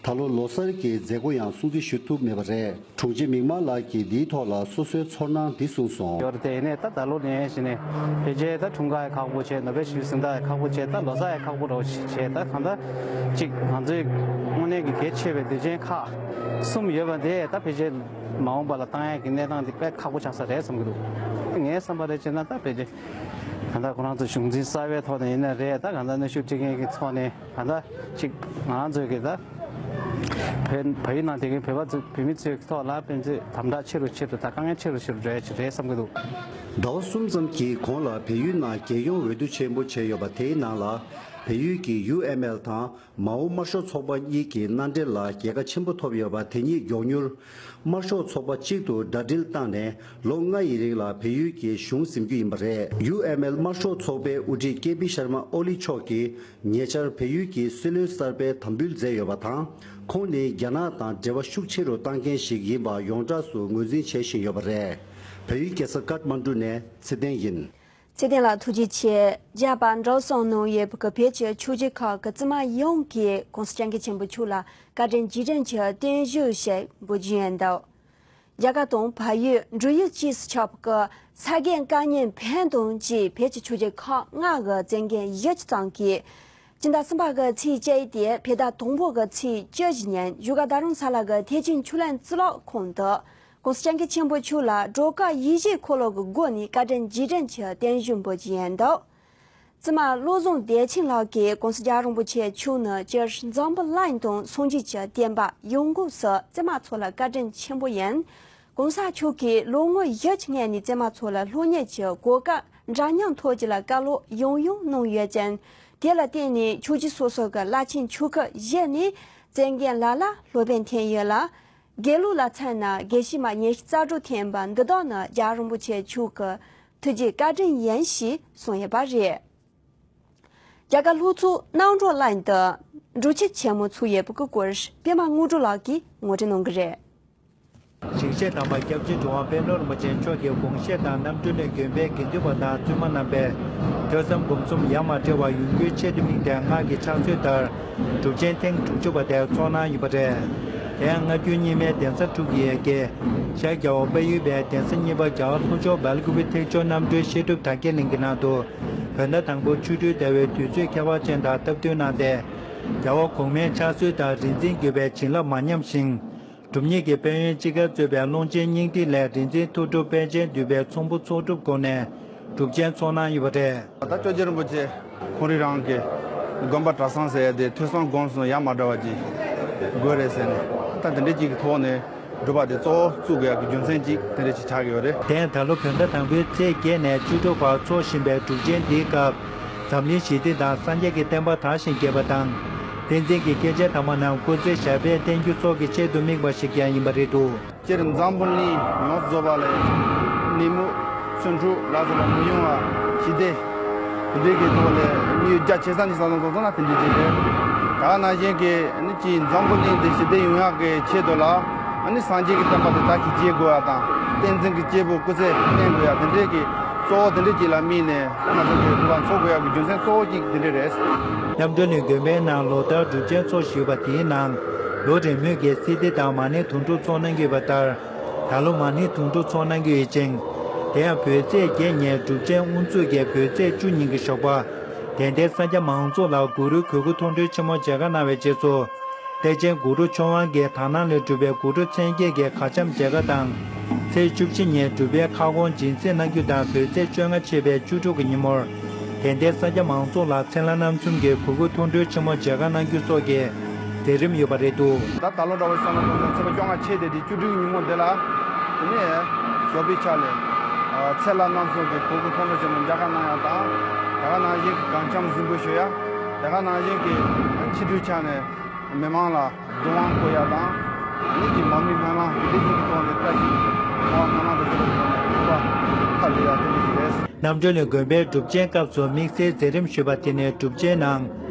ད་ལོ་ལོ་གསར་གྱི་མཛད་སྒོ་ཡང་སྲུང་བརྩི་ཞུ་ཐུབ་མེད་པ་རེད། དྲུང་ཆེ་མིག་དམར་ལགས་ཀྱིས་འདིའི་ཐོག་ལ་སོ་སོའི་ཚོར་སྣང་འདི་གསུངས་སོང་། ཡོད་རེད་དེ། ཡིན་ནའི་ད་ད་ལོ་ནས་བྱས་ནས་ཕལ་ཆེར་ད་འཁྲུངས་སྐར་ཡང་ཁག་པོ་བྱས། ནོ་བེལ་ཞི་བདེའི་གཟེངས་རྟགས་ཡང་ཁག་པོ་བྱས། ད་ལོ་གསར་ཡང་ཁག་པོ་རོ་བྱས། ད་གང་ལྟར་ཅིག་ང་ཚོའི་དངོས་གནས་ཀྱི་གལ་ཆེ་བའི་དུས་ཆེན་ཁག་གསུམ་ཡོད་པ་དེ་ད་ཕལ་ཆེར་མ་འོངས་པ་ལ་བཏང་ཡག་གི་གནས་སྟངས་དེ་དཔེ་ཁག་པོ་ཆགས་ས་རེད་བསམ་གྱི་འདུག་ངའི་བསམ་པ་རེ་བྱས་ན་ད་ཕལ་ཆེར་ད་ལྟ་ཁོ་རང་ཚོ་གཞུང་འཛིན་གསར་པའི་ཐོག་ནས་ཡིན་ན་རེད། ད་གང་ལྟར་གནོན་ཤུགས་སྤྲད་མཁན་གྱི་ཐོག་ནས་གང་ལྟར་ཅིག་ང་རང་ཚོའི་གི་ད་བོད་བལ་ཡུལ་ནང་བསྡད་མཁན་བོད་པ་ཚོ་བོད་མི་ཚོའི་ཐོག་ལ་ཕན་ཚུན་དམ་དྲག་ཆེ་རུ་ཆེ་རུ་དང་དཀའ་ངལ་ཆེ་རུ་ཆེ་རུ་འགྲོ་ཡ་ཅིག་རེད་བསམ་གྱི་འདུག་ཟླ་བ་གསུམ་ཙམ་གྱི་གོང་ལ་བལ་ཡུལ་ནང་རྒྱལ་ཡོངས་འོས་བསྡུ་ཆེན་པོ་བྱས་ཡོད་པ་དེའི་ནང་ལ་བལ་ཡུལ་གྱི་ཡུ་ཨེམ་ཨེལ་དང་མའོ་དམར་ཤོག་ཚོགས་པ་གཉིས་ཀྱི་མནའ་འབྲེལ་ལ་རྒྱལ་ཁ་ཆེན་པོ་ཐོབ་ཡོད་པ་དེ་ཉིད་མགྱོགས་མྱུར་དམར་ཤོག་ཚོགས་པ་གཅིག་ཏུ་གྲ་སྒྲིལ་བཏང་ནས་ལོ་ལྔ་ཡི་རིང་ལ་བལ་ཡུལ་གྱི་གཞུང་འཛིན་རྒྱུ་ཡིན་པ་རེད། ཡུ་ཨེམ་ཨེལ་དམར་ཤོག་ཚོགས་པའི་དབུ་ཁྲིད་ཀེ་པི་ཤར་མ་ཨོ་ལི་མཆོག་གིས་ཉེ་ཆར་བལ་ཡུལ་གྱི་སྲིད་བློན་གསར་པའི་དམ་འབུལ་མཛད་ཡོད་པ་དང་། ཁོང་ནི་རྒྱ་ནག་དང་འབྲེལ་བ་ཤུགས་ཆེ་རུ་བཏང་མཁན་ཞིག་ཡིན་པ་ཡོངས་གྲགས་སུ་ངོས་འཛིན་བྱེད་བཞིན་ཡོད་པ་རེད། བལ་ཡུལ་རྒྱལ་ས་ཀཏ་མན་གྲུ་ནས་ཚེ་བརྟན་ཡིན། ཚེ་བརྟན་ལགས་ཐུགས་རྗེ་ཆེ། རྒྱ་བལ་འབྲེལ་ཟམ་ནང་ཡོད་པའི་བོད་ཀྱི་ཆོས་བརྒྱུད་ཁག་གི་བཙུན་མ་ཡོངས་ཀྱིས་གོང་ས་སྐྱབས་མགོན་ཆེན་པོ་མཆོག་ལ་བཀའ་དྲིན་རྗེས་དྲན་གྱི་རྟེན་བཞེངས་ཞིག་འབུལ་རྒྱུ་ཡིན་འདུག་རྒྱ་གར་དང་བལ་ཡུལ་འབྲེལ་ཡོད་ཅེས་སུ་ཆགས་པའི་ས་དགེ་བཀའ་རྙིང་ཕན་དང་བཅས་བོད་ཀྱི་ཆོས་བརྒྱུད་ཁག་ལྔ་གི་བཙུན་མཁན་ཡོད་ཙང་གིས། སྤྱི་ཟླ་གསུམ་པ་གི་ཚེས་བཅུ་དེ་བོད་ཟླ་དང་པོ་གི་ཚེས་བཅུ་བཞི་ཉིན་བཞུགས་སྒར་རྡ་རམ་ས་ལ་གི་ཐེག་ཆེན་ཆོས་གླིང་གཙུག་ལག་ཁང་དུ་གོང་ས་སྐྱབས་མགོན་ཆེན་པོ་མཆོག་ལ་སྒྲོལ་དཀར་ཡིད་བཞིན་འཁོར་ལོ་གི་སྒོ་ནས་བཀའ་དྲིན་རྗེས་དྲན་གྱི་རྟེན་བཞེངས་འབུལ་རྒྱུ་ཡིན་འདུག་བཙུན་མ་བློ་བཟང་བདེ་ཆེན་ལགས་ཀྱིས་༸གོང་ས་༸རྒྱལ་བ་རིན་པོ་ཆེ་མཆོག་ནི་སྤྱིར་འཛམ་བུ་གླིང་དང་སངས་རྒྱས་ཀྱི་བསྟན་པ་ཡོངས་ཁྱབ་སུ་བཙུན་མ་ཚོ་ལ་བཀའ་དྲིན་ཆེན་པོ་ཡིན། ༸གོང་ས་མཆོག་གིས་ལོ་ངོ་བཞི་ཡི་སྔོན་ནས་བཙུན་མ་ཚོ་ལ་སློབ་གཉེར་གྱི་གོ་སྐབས་འདྲ་མཉམ་ཐོབ་རྒྱུ་ལ་བཀའ་སློབ་ཡང་ཡང་གནང་ཡོད་ཅིང་། དེ་ལ་བརྟེན་ནས་ཆོས་བརྒྱུད་སོ་སོ་གི་བླ་ཆེན་ཆོས་སྐུ་བཞི་ནས་བཙུན་མཁན་ལ་ལ་སློབ་དཔོན་ཐོན་ཡོད་ལ། དགེ་ལུགས་ལ་མཚོན་ན་དགེ་བཤེས་མ་ཉི་ཤུ་རྩ་དྲུག་ཐོན་པ་འདི་དག་ནི་རྒྱལ་བ་རིན་པོ་ཆེ་མཆོག་གི་ཐུགས་རྗེ་བཀའ་དྲིན་ཡིན་ཞེས་གསུངས་ཡོད་པ་རེད། རྒྱ་གར་ལྷོ་ཕྱོགས་རྣམ་གྲོལ་གླིང་དུ་སྒྲུབ་ཆེན་ཆེན་མོ་ཚུགས་ཡོད་པའི་སྐོར་པད་མ་དངོས་གྲུབ་ལགས་ཀྱིས་ངོ་སྤྲོད་གནང་གི་རེད། ཞིང་གཤེགས་དམ་པ་སྐྱབས་རྗེ་གྲུབ་དབང་དཔོན་སློབ་རིན་པོ་ཆེ་མཆོག་གི་དགོངས་བཞེད་དང་རྣམ་གྲོལ་གླིང་དགོན་པའི་དགེ་འདུན་པ་དང་བཙུན་མ་རྣམ་པས་ཐོས་བསམ་སྒོམ་གསུམ་ཡ་མ་བྲལ་བ་ཡོང་རྒྱུའི་ཆེད་དུ་དམིགས་ཏེ་སྔར་གྱི་ཕྱག་སྲོལ་ལྟར་སྒྲུབ་ཆེན་ཐེངས་དྲུག་ཅུ་པ་དེ་ཚོགས་གནང་ཡོད་པ་རེད། དེ་ཡང་སྔ་འགྱུར་རྙིང་མའི་གདན་ས་དྲུག་གི་ཡ་གྱལ་ཤར་རྒྱལ་བ་དཔལ་ཡུལ་པའི་གདན་ས་གཉིས་པ་རྒྱལ་བ་ལྷོ་ཕྱོགས་སྦེལ་ཀོབ་ཐེག་མཆོག་རྣམ་གྲོལ་བཤད་སྒྲུབ་དར་རྒྱས་གླིང་གི་ནང་དུ་བོད་ཟླ་དང་པོ་ཆོ་འཕྲུལ་ཟླ་བའི་དུས་ཚོད་ཁྱད་པར་ཅན་དང་སྟབས་བསྟུན་གནང་སྟེ། རྒྱལ་བ་གོང་མའི་ཕྱག་སྲོལ་ལྟར་རིག་འཛིན་བརྒྱུད་པའི་བྱིན་རླབས་མ་ཉམས་ཤིང་། སྒྲུབ་གཉེར་གྱི་དཔལ་ཡོན་ཅི་དགར་གཙོས་པའི་ཀློང་ཆེན་སྙིང་ཐིག་ལས་རིག་འཛིན་ཐུགས་སྒྲུབ་པཎ་ཆེན་འདུས་པའི་ཚོམ་བུ་ཚོགས་སྒྲུབ་སྒོ་ནས་སྒྲུབ་ཆེན་ཚོགས་གནང་ཡོད་པ་རེད། ད་ལྟ་ཇོ་རྗེ་རིན་པོ་ཆེ་ཁོང་རང་རང་གི་དགོན་པ་གྲྭ་ཚང་ཟེར་ཡ་དེ་ཐོས་བསམ་སྒོམ་གསུམ་ཡ་མ་བྲལ་བ་ཅིག་དགོས་རེད་ཟེར་ནས། ད་དེ་འདྲའི་ཅིག་གི་ཐོག་ནས་སྒྲུབ་པ་དེ་གཙོ་བོ་བཙུགས་དགོས་ཡ་གི་རྒྱུ་མཚན་ཅིག་དེ་འདྲ་ཅིག་ཆགས་ཀྱི་ཡོད་རེད། དེ་ཡང་ད་ལོ་བོད་ཟླ་དང་པོའི་ཚེས་བརྒྱད་ནས་བཅུ་དྲུག་བར་འཚོགས་བཞིན་པའི་སྒྲུབ་ཆེན་འདིའི་སྐབས། འཛམ་གླིང་ཞི་བདེ་དང་སངས་རྒྱས་ཀྱི་བསྟན་པ་དར་ཞིང་རྒྱས་པ་དང་། བསྟན་འཛིན་གྱི་སྐྱེས་ཆེན་དམ་པ་རྣམས་སྐུ་ཚེ་ཞབས་པད་བརྟན་འགྱུར་སོགས་ཀྱི་ཆེད་དུ་དམིགས་པ་ཞིག་ཀྱང་ཡིན་པ་རེད་འདུག་སྤྱིར་འཛམ་བུ་གླིང་ཡོངས་རྫོགས་པ་ལ་ནད་མུག་ཆོ་འཕྲུལ་ལ་སོགས་པ་མི་ཡོང་བ་ཞི་བདེ་དེ་འདྲའི་གི་ཐོག་ལ་དམིགས་ཡུལ་རྒྱ་ཆེ་ས་ནས་བསམ་བློ་བཏང་ན་དེ་འདྲའི་ཅིག་རེད། ད་ག་ནང་བཞིན་གྱི་ཨ་ནི་ཅིག་འཛམ་བུ་གླིང་འདི་ཞི་བདེ་ཡོང་ཡག་གི་ཆེད་དུ་ལ་ཨ་ནི་སངས་རྒྱས་ཀྱི་བསྟན་པ་དེ་དར་ཞིང་རྒྱས་དགོས་ཡ་དང་། བསྟན་འཛིན་གྱི་སྐྱེས་བུ་སྐུ་ཚེ་བརྟན་དགོས་ཡ་དེ་འདྲའི་གི་གཙོ་བོ་དེ་འདྲའི་ཅིག་ལ་དམིགས་ནས་ང་ཚོ་གི་སྒྲུབ་པ་འཚོགས་དགོས་ཡ་གི་རྒྱུ་མཚན་གཙོ་བོ་གཅིག་དེ་འདྲ་རེད། རྣམ་གྲོལ་གླིང་དགོན་པའི་ནང་ལོ་ལྟར་སྒྲུབ་ཆེན་འཚོགས་བཞིན་ཡོད་པ་དེའི་ནང་། ལོ་རེ་སྔོན་གྱི་སིལ་ཏེ་དང་མ་ཎི་དུང་སྒྲུབ་འཚོགས་གནང་གི་ཡོད་པ་ལྟར། ད་ལོ་མ་ཎི་དུང་སྒྲུབ་འཚོགས་གནང་གི་ཡོད་ཅིང་། དེ་ཡང་བོད་ཚེས་བརྒྱད་ཉིན་སྒྲུབ་ཆེན་དབུ་འཛུགས་ཀྱིས་བོད་ཚེས་བཅུ་ཉིན་གྱི་ཞོགས་པ། དད་ལྡན་གསན་མཁན་མང་ཚོགས་ལ་གུ་རུའི་གོས་སྐུ་མཐོང་གྲོལ་ཆེན་མོ་མཇལ་ཁ་གནང་བའི་རྗེས་སུ། བདེ་ཆེན་གུ་རུ་ཆོས་དབང་གིས་དག་སྣང་ལས་གྲུབ་པའི་གུ་རུ་མཚན་བརྒྱད་ཀྱི་གར་འཆམ་མཇལ་ཁ་དང་། ཚེས་བཅུ་གཅིག་ཉིན་སྒྲུབ་པའི་ཁ་སྐོང་སྦྱིན་སྲེག་གནང་རྒྱུ་དང་བོད་ཚེས་བཅོ་ལྔ་ཆད་པའི་བཅུ་དྲུག་གི་ཉིན་མོར། དད་ལྡན་གསན་མཁན་མང་ཚོགས་ལ་མཚན་ལྷ་རྣམ་གསུམ་གྱི་གོས་སྐུ་མཐོང་གྲོལ་ཆེན་མོ་མཇལ་ཁ་གནང་རྒྱུ་སོགས་ཀྱི་མཛད་རིམ་ཡོད་པ་རེད་འདུག་ད་ད་ལོ་འདྲ་བོ་བསམ་བློ་གཏོང་ཚེ་ཚེས་པ་བཅོ་ལྔ་ཆད་དེ་དེ་བཅུ་དྲུག་གི་ཉིན་མོ་འདི་ལ། དེ་ནས་ཞོགས་པའི་ཆ་ལས། མཚན་ལྷ་རྣམ་གསུམ་གྱི་གོས་སྐུ་མཐོང་གྲོལ་ཆེན་མོ་མཇལ་ཁ་གནང་ཡག་དང་། དེ་ག་ནང་བཞིན་གྱི་གར་འཆམ་གཟིགས་འབུལ་ཞུ་ཡ། དེ་ག་ནང་བཞིན་གྱི་ཕྱི་དྲོའི་ཆ་ནས་མི་མང་ལ་གདུང་དབང་སྐུར་ཡ་དང་། ཉིད་ཀྱི་མར་མེ་སྨོན་ལམ་དེ་འདྲ་ཞིག་གི་ཐོག་ནས་བཀྲ་ཤིས་སྨོན་ལམ་དང་བཅས་པའི་ཐོག་ནས་སྒྲུབ་པ་ཁ་ལས་ཡ་དེ་འདྲ་ཞིག་རེད། རྣམ་གྲོལ་གླིང་དགོན་པའི་སྒྲུབ་ཆེན་སྐབས་སུ་དམིགས་བསལ་མཛད་རིམ་ཞུས་པ་དེ་ནི་སྒྲུབ་ཆེན་ནང་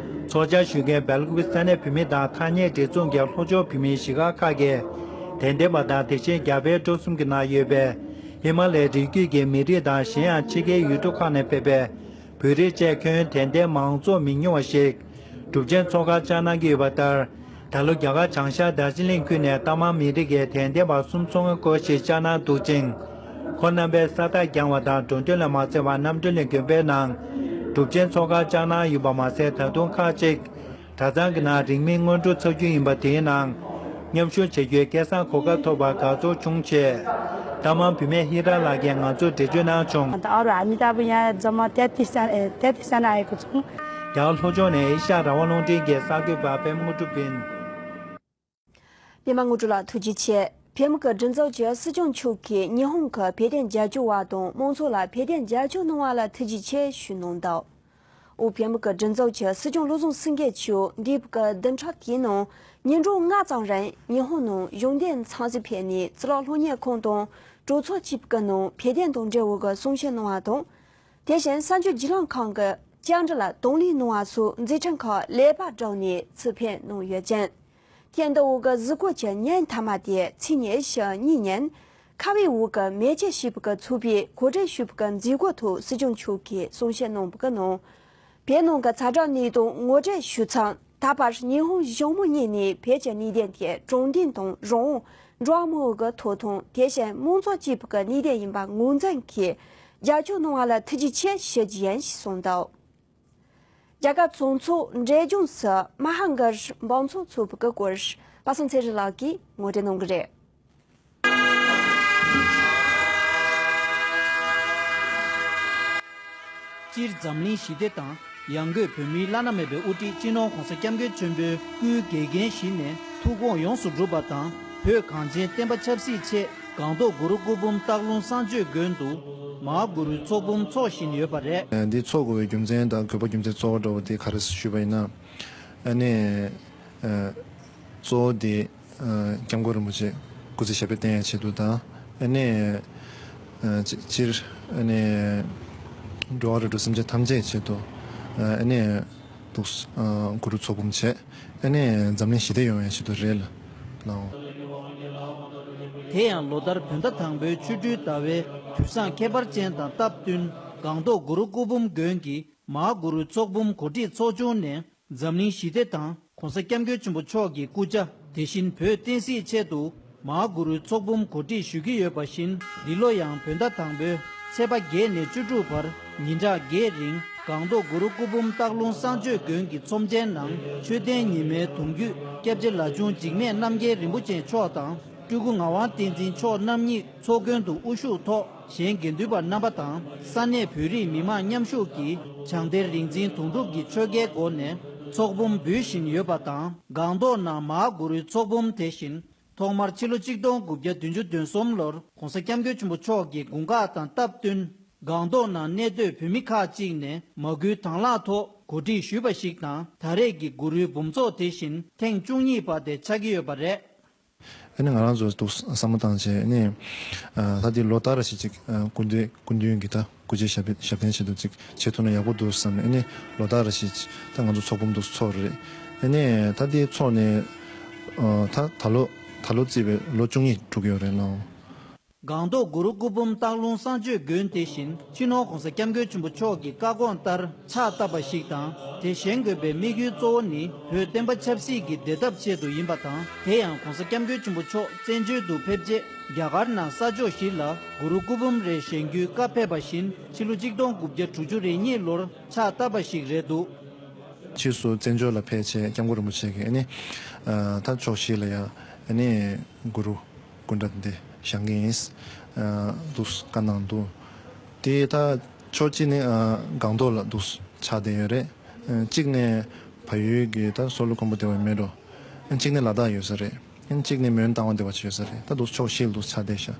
ཚོགས་བཅར་ཞུ་མཁན་སྦེལ་ཀོབ་ས་གནས་བོད་མི་དང་ཐ་སྙད་འབྲེལ་མཚུངས་ཀྱི་ལྷོ་ཕྱོགས་བོད་མིའི་གཞིས་སྒར་ཁག་གི་དད་ལྡན་པ་དང་། དེ་བཞིན་རྒྱ་བལ་འབྲུག་གསུམ་གྱི་ནང་ཡོད་པའི་ཧི་མ་ལའི་རི་རྒྱུད་ཀྱི་མི་རིགས་དང་གཞན་ཡང་ཕྱི་རྒྱལ་ཡུལ་གྲུ་ཁག་ནས་ཕེབས་པའི་ བོད་རིགས་བཅས་ཁྱོན་དད་ལྡན་མང་ཚོགས་མི་ཉུང་བ་ཞིག་གྲུབ་ཆེན་ཚོགས་ཁག་བཅར་གནང་གི་ཡོད་པ་ལྟར། ད་ལོ་རྒྱ་གར་བྱང་ཤར་རྡོ་རྗེ་གླིང་ཁུལ་ནས་རྟ་དམག་མི་རིགས་ཀྱི་དད་ལྡན་པ་སུམ་ཅུ་སོ་ལྔ་སྐོར་ཞིག་བཅར་གནང་འདུག་ཅིང་། ཁོང་རྣམ་པས་ས་ཐག་རྒྱང་བ་དང་འགྲོ་དོན་ལ་མ་བརྩི་བར་གནམ་གྲུ་ལས་དགོན་པའི་ནང་གྲུབ་ཆེན་ཚོགས་ཁག་བཅར་གནང་ཡོད་པ་མ་ཟད། ད་དུང་ཁག་ཅིག་གྲྭ་ཚང་གི་ནང་རིང་མིན་སྔོན་འགྲོ་ཚར་རྒྱུ་ཡིན་པ། དེའི་ནང་མཉམ་ཞུགས་བྱེད་རྒྱུའི་སྐལ་བཟང་གོ་སྐབས་ཐོབ་པར་དགའ་ཚོར་བྱུང་ཞེས། རྟ་དམག་བུད་མེད་ཧི་ར་ལགས་ཀྱིས་ང་ཚོར་འགྲེལ་བརྗོད་གནང་བྱུང་། और अमिताभ यहाँ जमा तैंतीस जना आएको छौँ। རྒྱ་གར་ལྷོ་ཕྱོགས་ནས་ཨེ་ཤ་ཡ་རང་དབང་རླུང་འཕྲིན་གྱི་གསར་འགོད་པ་པད་མ་དངོས་གྲུབ་ཡིན། པད་མ་དངོས་གྲུབ་ལགས་ཐུགས་རྗེ་ཆེ། བོད་མི་གི་སྒྲིག་འཛུགས་ཀྱི་སྲིད་སྐྱོང་མཆོག་གིས་ཉི་ཧོང་གི་བོད་དོན་རྒྱབ་སྐྱོར་བ་དང་མང་ཚོགས་ལ་བོད་དོན་རྒྱབ་སྐྱོར་གནང་བ་ལ་ཐུགས་རྗེ་ཆེ་ཞུས་གནང་འདུག་འོ་བོད་མི་གི་སྒྲིག་འཛུགས་ཀྱི་སྲིད་སྐྱོང་བློ་བཟང་སེང་གེ་མཆོག་འདས་པའི་གི་བདུན་ཕྲག་དེའི་ནང་ཉིན་གྲངས་ལྔ་ཙམ་རིང་ཉི་ཧོང་ནང་གཞུང་འབྲེལ་འཚམས་གཟིགས་ཕེབས་ནས་གཙུག་ལག་སློབ་གཉེར་ཁང་དང་གྲོས་ཚོགས་བཅས་ཀྱི་ནང་བོད་དོན་དང་འབྲེལ་བའི་གི་གསུང་བཤད་གནང་བ་དང་། དེ་བཞིན་གསར་འགྱུར་བརྒྱུད་ལམ་ཁང་གི་བཅར་འདྲི་ལ་དང་ལེན་གནང་བ་སོགས་མཛད་འཕྲིན་ཁག་ལེགས་པར་བསྒྲགས་ནས་ཆེད་ཕེབས་གནང་ཡོད་ཅིང་། ཐེངས་འདིའི་གི་གཟིགས་སྐོར་གྱི་ཉིན་མཐའ་མ་དེ་ཚེས་ཉི་ཤུ་གཉིས་ཉིན་ཁ་བའི་འོག་གི་མེ་ལྕེ་ཞེས་པའི་གི་ཚོགས་པས་གོ་སྒྲིག་ཞུས་པའི་གི་མཛད་སྒོའི་ཐོག་སྲིད་སྐྱོང་མཆོག་གིས་གསུང་བཤད་གནང་བའི་གི་ནང་། བོད་ནང་གི་ཛ་དྲག་གནད་དོན་ངོ་སྤྲོད་ཞུས་ཙང་། ད་བར་ཉི་ཧོང་གཞུང་མང་གཉིས་ནས་བོད་ཀྱི་གནད་དོན་དེ་དྲང་བདེན་དང་རང་དབང་འགྲོ་བ་མིའི་གི་ཐོབ་ཐང་དེ་བཞིན་མང་གཙོ་གཅིག་པུའི་གི་གནད་དོན་ཡིན་པ་ངོས་འཛིན་གྱིས་རྒྱབ་སྐྱོར་གནང་བ་ལ་ཐུགས་རྗེ་ཆེ་ཞུ་རྒྱུ་ཡིན་ཞེས་གསུངས་འདུག་རྒྱ་གར་བཙོན་ཚོགས་འབྲས་ལྗོངས་སུ་མ་ཧཱ་གྷར་འབུམ་ཚོགས་ཚོགས་པའི་གི་སྐོར་པ་སངས་ཚེ་རིང་ལགས་ཀྱིས་ངོ་སྤྲོད་གནང་གི་རེད། སྤྱིར་འཛམ་གླིང་ཞི་བདེ་དང་ཡང་སྒོས་བོད་མིའི་བླ་ན་མེད་པའི་དབུ་ཁྲིད་སྤྱི་ནོར་༧གོང་ས་༧སྐྱབས་མགོན་ཆེན་པོའི་སྐུའི་འགལ་རྐྱེན་ཞི་ནས་ཐུགས་དགོངས་ཡོངས་སུ་འགྲུབ་པ་དང་། བོད་གངས་ཅན་བསྟན་པ་ཆབ་སྲིད་ཆེད་སྒང་ཏོག་གུ་རུ་སྐུ་འབུམ་སྟག་ལུང་གསང་སྤྱོད་དགོན་དུ་མ་ཧཱ་གུ་རུའི་ཚོགས་འབུམ་འཚོགས་བཞིན་ཡོད་པ་རེད། འདི་འཚོགས་དགོས་པའི་རྒྱུ་མཚན་དང་དགོས་པ་རྒྱུ་མཚན་གཙོ་བོ་འདྲ་བོ་དེ་ག་རེ་ཞུས་པ་ཡིན་ན། ཨ་ནི། གཙོ་བོ་དེ། སྐྱབས་མགོན་རིན་པོ་ཆེ་སྐུ་ཚེ་ཞབས་པད་བརྟན་ཡག་ཆེད་དུ་དང་། ཨ་ནི། སྤྱིར་ཨ་ནི། འགྲོ་བ་རིགས་དྲུག་སེམས་ཅན་ཐམས་ཅད་ཆེད་དུ། ཨ་ནི། འདུག་གུ་རུ་ཚོགས་འབུམ་བྱས། ཨ་ནི་འཛམ་གླིང་ཞི་བདེ་ཡོང་བའི་ཆེད་དུ་རེད་ལ། ལའོ། དེ་ཡང་ལོ་ལྟར་བོད་ཟླ་དང་པོའི་ཆོ་འཕྲུལ་ཟླ་བའི་དུས་བཟང་ཁྱད་པར་ཅན་དང་སྟབས་བསྟུན་སྒང་ཏོག་གུ་རུ་སྐུ་འབུམ་དགོན་གྱི་མ་ཧཱ་གུ་རུའི་ཚོགས་འབུམ་གོ་སྒྲིག་ཚོགས་ཆུང་ནས། འཛམ་གླིང་ཞི་བདེ་དང་༧གོང་ས་༧སྐྱབས་མགོན་ཆེན་པོ་མཆོག་གི་སྐུ་ཕྱྭ་དེ་བཞིན་བོད་བསྟན་སྲིད་ཆེད་དུ་མ་ཧཱ་གུ་རུའི་ཚོགས་འབུམ་གོ་སྒྲིག་ཞུ་གི་ཡོད་པ་བཞིན། འདི་ལོ་ཡང་བོད་ཟླ་དང་པོའི་ཚེས་པ་བརྒྱད་ནས་བཅུ་དྲུག་བར་ཉིན་གྲངས་བརྒྱད་རིང་སྒང་ཏོག་གུ་རུ་སྐུ་འབུམ་སྟག་ལུང་གསང་སྤྱོད་དགོན་གྱི་ཚོམས་ཆེན་ནང་མཆོད་རྟེན་ཉི་མའི་གདུང་རྒྱུད་སྐྱབས་རྗེ་ལ་ཆུང་འཇིགས་མེད་རྣམ་རྒྱལ་རིན་པོ་ཆེ་མཆོག་དང་སྤྲུལ་སྐུ་ངག་དབང་བསྟན་འཛིན་མཆོག་རྣམ་གཉིས་ཚོགས་མགོན་དུ་དབུ་བཞུགས་ཐོག་གཞན་དགེ་འདུན་པ་རྣམ་པ་དང་ས་གནས་བོད་རིགས་མི་མང་མཉམ་ཞུགས་ཀྱིས་བྱང་གཏེར་རིག་འཛིན་དོན་གྲུབ་ཀྱི་ཆོ་གའི་སྒོ་ནས་ཚོགས་འབུམ་འབུལ་བཞིན་ཡོད་པ་དང་། སྒང་ཏོག་ནང་མ་ཧཱ་གུ་རུའི་ཚོགས་འབུམ་དེ་བཞིན་ཐོག་མར་ཕྱི་ལོ་ཆིག་སྟོང་དགུ་བརྒྱ་བདུན་ཅུ་དོན་གསུམ་ལོར་༧གོང་ས་༧སྐྱབས་མགོན་ཆེན་པོ་མཆོག་གི་དགུང་ཁག་དང་སྟབས་བསྟུན་སྒང་ཏོག་ནང་གནས་སྡོད་བོད་མི་ཁག་ཅིག་ནས་མ་སྐུལ་དང་བླངས་ཐོག་གོ་སྒྲིག་ཞུས་པ་ཞིག་དང་། ད་རེས་ཀྱི་གུ་རུའི་འབུམ་ཚོགས་དེ་བཞིན་ཐེངས་བཅུ་གཉིས་པ་དེ་ཆགས་ཀྱི་ཡོད་པ་རེད། ཨ་ནི་ང་རང་ཚོ་འདུག་བསམ་བློ་བཏང་བྱས་ཨ་ནི། ད་དེ་ལོ་ལྟར་རེ་བཞིན་ཅིག་སྐུ་མདུན་སྐུ་མདུན་གྱི་ད་སྐུ་ཕྱྭའི་ཞབས་ཞབས་བརྟན་ཆེད་དུ་ཅིག་བྱེད་ཐུབ་ན་ཡག་པོ་འདུག་བསམ་ནས་ཨ་ནི་ལོ་ལྟར་རེ་བཞིན་ད་ང་ཚོ་ཚོགས་འབུམ་འདུག་ཚོགས་རེད། ཨ་ནི་ད་དེ་ཚོགས་ནས་ད་ད་ལོ་ད་ལོ་བརྩིས་པའི་ལོ་བཅུ་གཉིས་འགྲོ་གི་ཡོད་རེད་ལགས། སྒང་ཏོག་གུ་རུ་སྐུ་འབུམ་སྟག་ལུང་གསང་སྤྱོད་དགོན་དེ་བཞིན་སྤྱི་ནོར་༧གོང་ས་༧སྐྱབས་མགོན་ཆེན་པོ་མཆོག་གི་བཀའ་དགོངས་ལྟར་ཕྱག་བཏབ་པ་ཞིག་དང་། དེ་བཞེངས་དགོས་པའི་དམིགས་ཡུལ་གཙོ་བོ་ནི་བོད་བསྟན་པ་ཆབ་སྲིད་ཀྱི་བདེ་ཐབས་ཆེད་དུ་ཡིན་པ་དང་། དེ་ཡང་༧གོང་ས་༧སྐྱབས་མགོན་ཆེན་པོ་མཆོག་བཙན་བྱོལ་དུ་ཕེབས་རྗེས་རྒྱ་གར་ནང་ས་ཕྱོགས་བཞི་ལ་གུ་རུ་སྐུ་འབུམ་རེ་བཞེངས་རྒྱུའི་བཀའ་ཕེབས་པ་བཞིན་ཕྱི་ལོ་ཆིག་སྟོང་དགུ་བརྒྱ་དྲུག་ཅུ་རེ་གཉིས་ལོར་ཕྱག་བཏབ་པ་ཞིག་རེད་འདུག་ཕྱིས་སུ་བཙན་བྱོལ་ལ་ཕེབས་བྱས་༧སྐྱབས་མགོན་རིན་པོ་ཆེ་གིས་ཨ་ནི་ད་ཕྱོགས་བཞི་ལ་ཡང་ཨ་ནི་གུ་རུ་སྐུ་འདྲ་འདི་བཞེངས་ཀྱི་ཡིན། འདུག་བཀའ་གནང་འདུག་དེ་ད་ཕྱོགས་གཅིག་ནས་སྒང་ཏོག་ལ་འདུག་ཆགས་བསྡད་ཡོད་རེད། གཅིག་ནས་བལ་ཡུལ་གྱི་ད་སྲོག་བླུ་མགོན་པོ་བདེ་བ་མེད་འགྲོ། གཅིག་ནས་ལ་དྭགས་ཡོད་ས་རེད། གཅིག་ནས་མོན་རྟ་དབང་བདེ་བ་ཆེ་ཡོད་ས་རེད། ད་འདུག་ཕྱོགས་བཞི་ལ་འདུག་ཆགས་བསྡད་ཤག་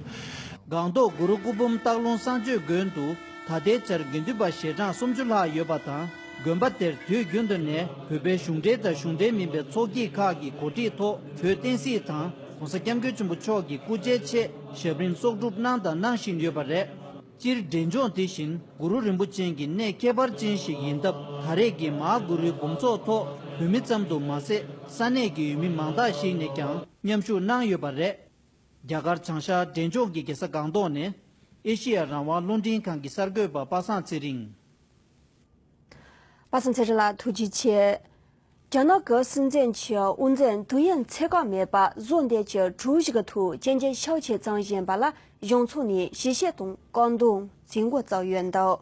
སྒང་ཏོག་གུ་རུ་སྐུ་འབུམ་སྟག་ལུང་གསང་སྤྱོད་དགོན་དུ་ད་ལྟའི་ཆར་དགེ་འདུན་པ་ཞལ་གྲངས་སུམ་ཅུ་ལྷག་ཡོད་པ་དང་། དགོན་པ་དེར་དུས་རྒྱུན་དུ་ནས་བོད་པའི་གཞུང་འབྲེལ་དང་གཞུང་འབྲེལ་མིན་པའི་ཚོགས་སྐྱིད་ཁག་གི་གོ་སྒྲིག་ཐོག་བོད་བསྟན་སྲིད་དང་༧གོང་ས་༧སྐྱབས་མགོན་ཆེན་པོ་མཆོག་གི་སྐུ་ཕྱྭའི་ཆེད་ཞབས་རིམ་གསོག་སྒྲུབ་གནང་དང་གནང་བཞིན་ཡོད་པ་རེད། སྤྱིར་འབྲས་ལྗོངས་དེ་བཞིན་གུ་རུ་རིན་པོ་ཆེ་གི་གནས་ཁྱད་པར་ཅན་ཞིག་ཡིན་སྟབས། ད་རེས་ཀྱི་མ་ཧཱ་གུ་རུའི་འབུམ་ཚོགས་ཐོག་བོད་མི་ཙམ་དུ་མ་ཟད། ས་གནས་ཀྱི་ཡུལ་མི་མང་དག་ཞིག་ནས་ཀྱང་མཉམ་ཞུགས་གནང་ཡོད་པ་རེད། རྒྱ་གར་བྱང་ཤར་འབྲས་ལྗོངས་ཀྱི་རྒྱལ་ས་སྒང་ཏོག་ནས་ཨེ་ཤེ་ཡ་རང་དབང་རླུང་འཕྲིན་ཁང་གི་གསར་འགོད་པ་པ་སངས་ཚེ་རིང་། པ་སངས་ཚེ་རིང་ལགས་ཐུགས་རྗེ་ཆེ། རྒྱ་ནག་གི་སྲིད་འཛིན་གྱི་དབུ་འཛིན་དུས་ཡུན་ཚད་བཀག་མེད་པ་བཟོ་འདོད་ཀྱི་གྲུ་བཞི་གི་ཐོག་གཅིག་གྱུར་ཤུགས་ཆེ་བཙན་བཞེངས་པ་ལ་གཞུང་ཚོགས་ནས་ཞིབ་བཤེར་དང་བཀག་སྡོམ་བྱེད་འགོ་བཙུགས་ཡོད་འདུག་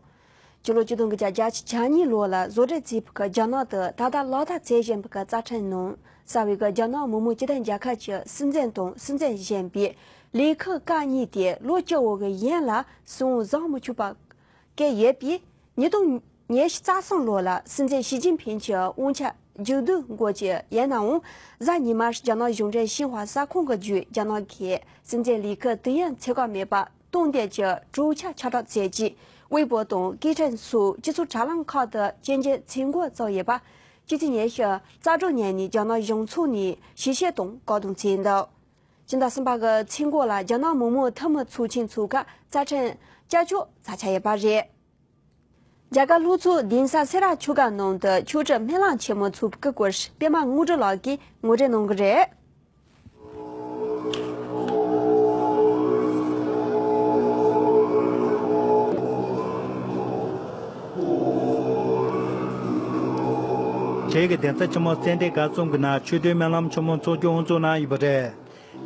སྤྱི་ལོ་ཆིག་སྟོང་དགུ་བརྒྱ་གྱ་གཉིས་ལོ་ལ་བཟོ་གྲྭ་བཙུགས་པའི་རྒྱ་ནག་ཏུ་ད་ལྟ་ལག་བསྟར་མཛད་བཞིན་པའི་རྩ་ཁྲིམས་ནང་གསལ་བའི་རྒྱ་ནག་མི་དམངས་སྤྱི་མཐུན་རྒྱལ་ཁབ་ཀྱི་སྲིད་འཛིན་དང་སྲིད་འཛིན་གཞོན་པའི་ལས་ཁུར་བཀག་ཉར་དེ་ལོ་བཅུ་བོ་གི་ཡན་ལ་སྲིད་དབང་བཟུང་མི་ཆོག་པ། བཀལ་ཡོད་པས། ཉིས་སྟོང་ཉི་ཤུ་རྩ་གསུམ་ལོ་ལ་སྲིད་འཛིན་ཞི་ཅིན་ཕིང་གི་དབང་ཆ་མཇུག་བསྡུ་དགོས་ཀྱི་ཡིན་ནའང་། གཟའ་ཉི་མར་རྒྱ་ནག་གཞུང་འབྲེལ་ཤིན་ཧྭ་གསར་ཁང་གིས་བརྗོད། རྒྱ་ནག་གིས་སྲིད་འཛིན་ལས་ཁུར་དུས་ཡུན་ཚད་བཀག་མེད་པ་གཏོང་འདོད་ཀྱི་གྲོས་འཆར་ཁྱབ་བསྒྲགས་མཛད་རྗེས། ཝེ་པོ་དང་ཀི་ཁྲན་སོགས་སྤྱི་ཚོགས་དྲ་ལམ་ཁག་ཏུ་སྐྱོན་བརྗོད་བྱེད་འགོ་བཙུགས་ཡོད་པ། ཕྱི་ཚེས་ཉི་ཤུ་རྩ་དྲུག་ཉིན་ནས་རྒྱ་ནག་གཞུང་ཚོགས་ནས་ཞིབ་བཤེར་དང་བཀག་སྡོམ་བྱས་འདུག་སྤྱི་ཟླ་གསུམ་པ་གི་ཚེས་འགོ་ལ་རྒྱ་ནག་མི་དམངས་འཐུས་མི་ཚོགས་ཆེན་འཚོགས་སྐབས་རྩ་ཁྲིམས་བསྐྱར་བཅོས་བྱ་འཆར་ཡོད་པ་རེད། རྒྱ་གར་ལྷོ་ཕྱོགས་གདན་ས་སེ་ར་ཆོས་སྒར་ནང་དུ་ཆོས་ཁྲིམས་སྨོན་ལམ་ཆེན་མོ་འཚོགས་པའི་སྐོར་པད་མ་དངོས་གྲུབ་ལགས་ཀྱིས་ངོ་སྤྲོད་གནང་གི་རེད། བྱེས་ཀྱི་གདན་ས་ཆེན་མོ་སེ་འབྲས་དགའ་གསུམ་གྱི་ནང་ཆོས་ཁྲིམས་སྨོན་ལམ་ཆེན་མོ་འཚོགས་རྒྱུ་དབུ་འཛུགས་གནང་ཡོད་པ་རེད།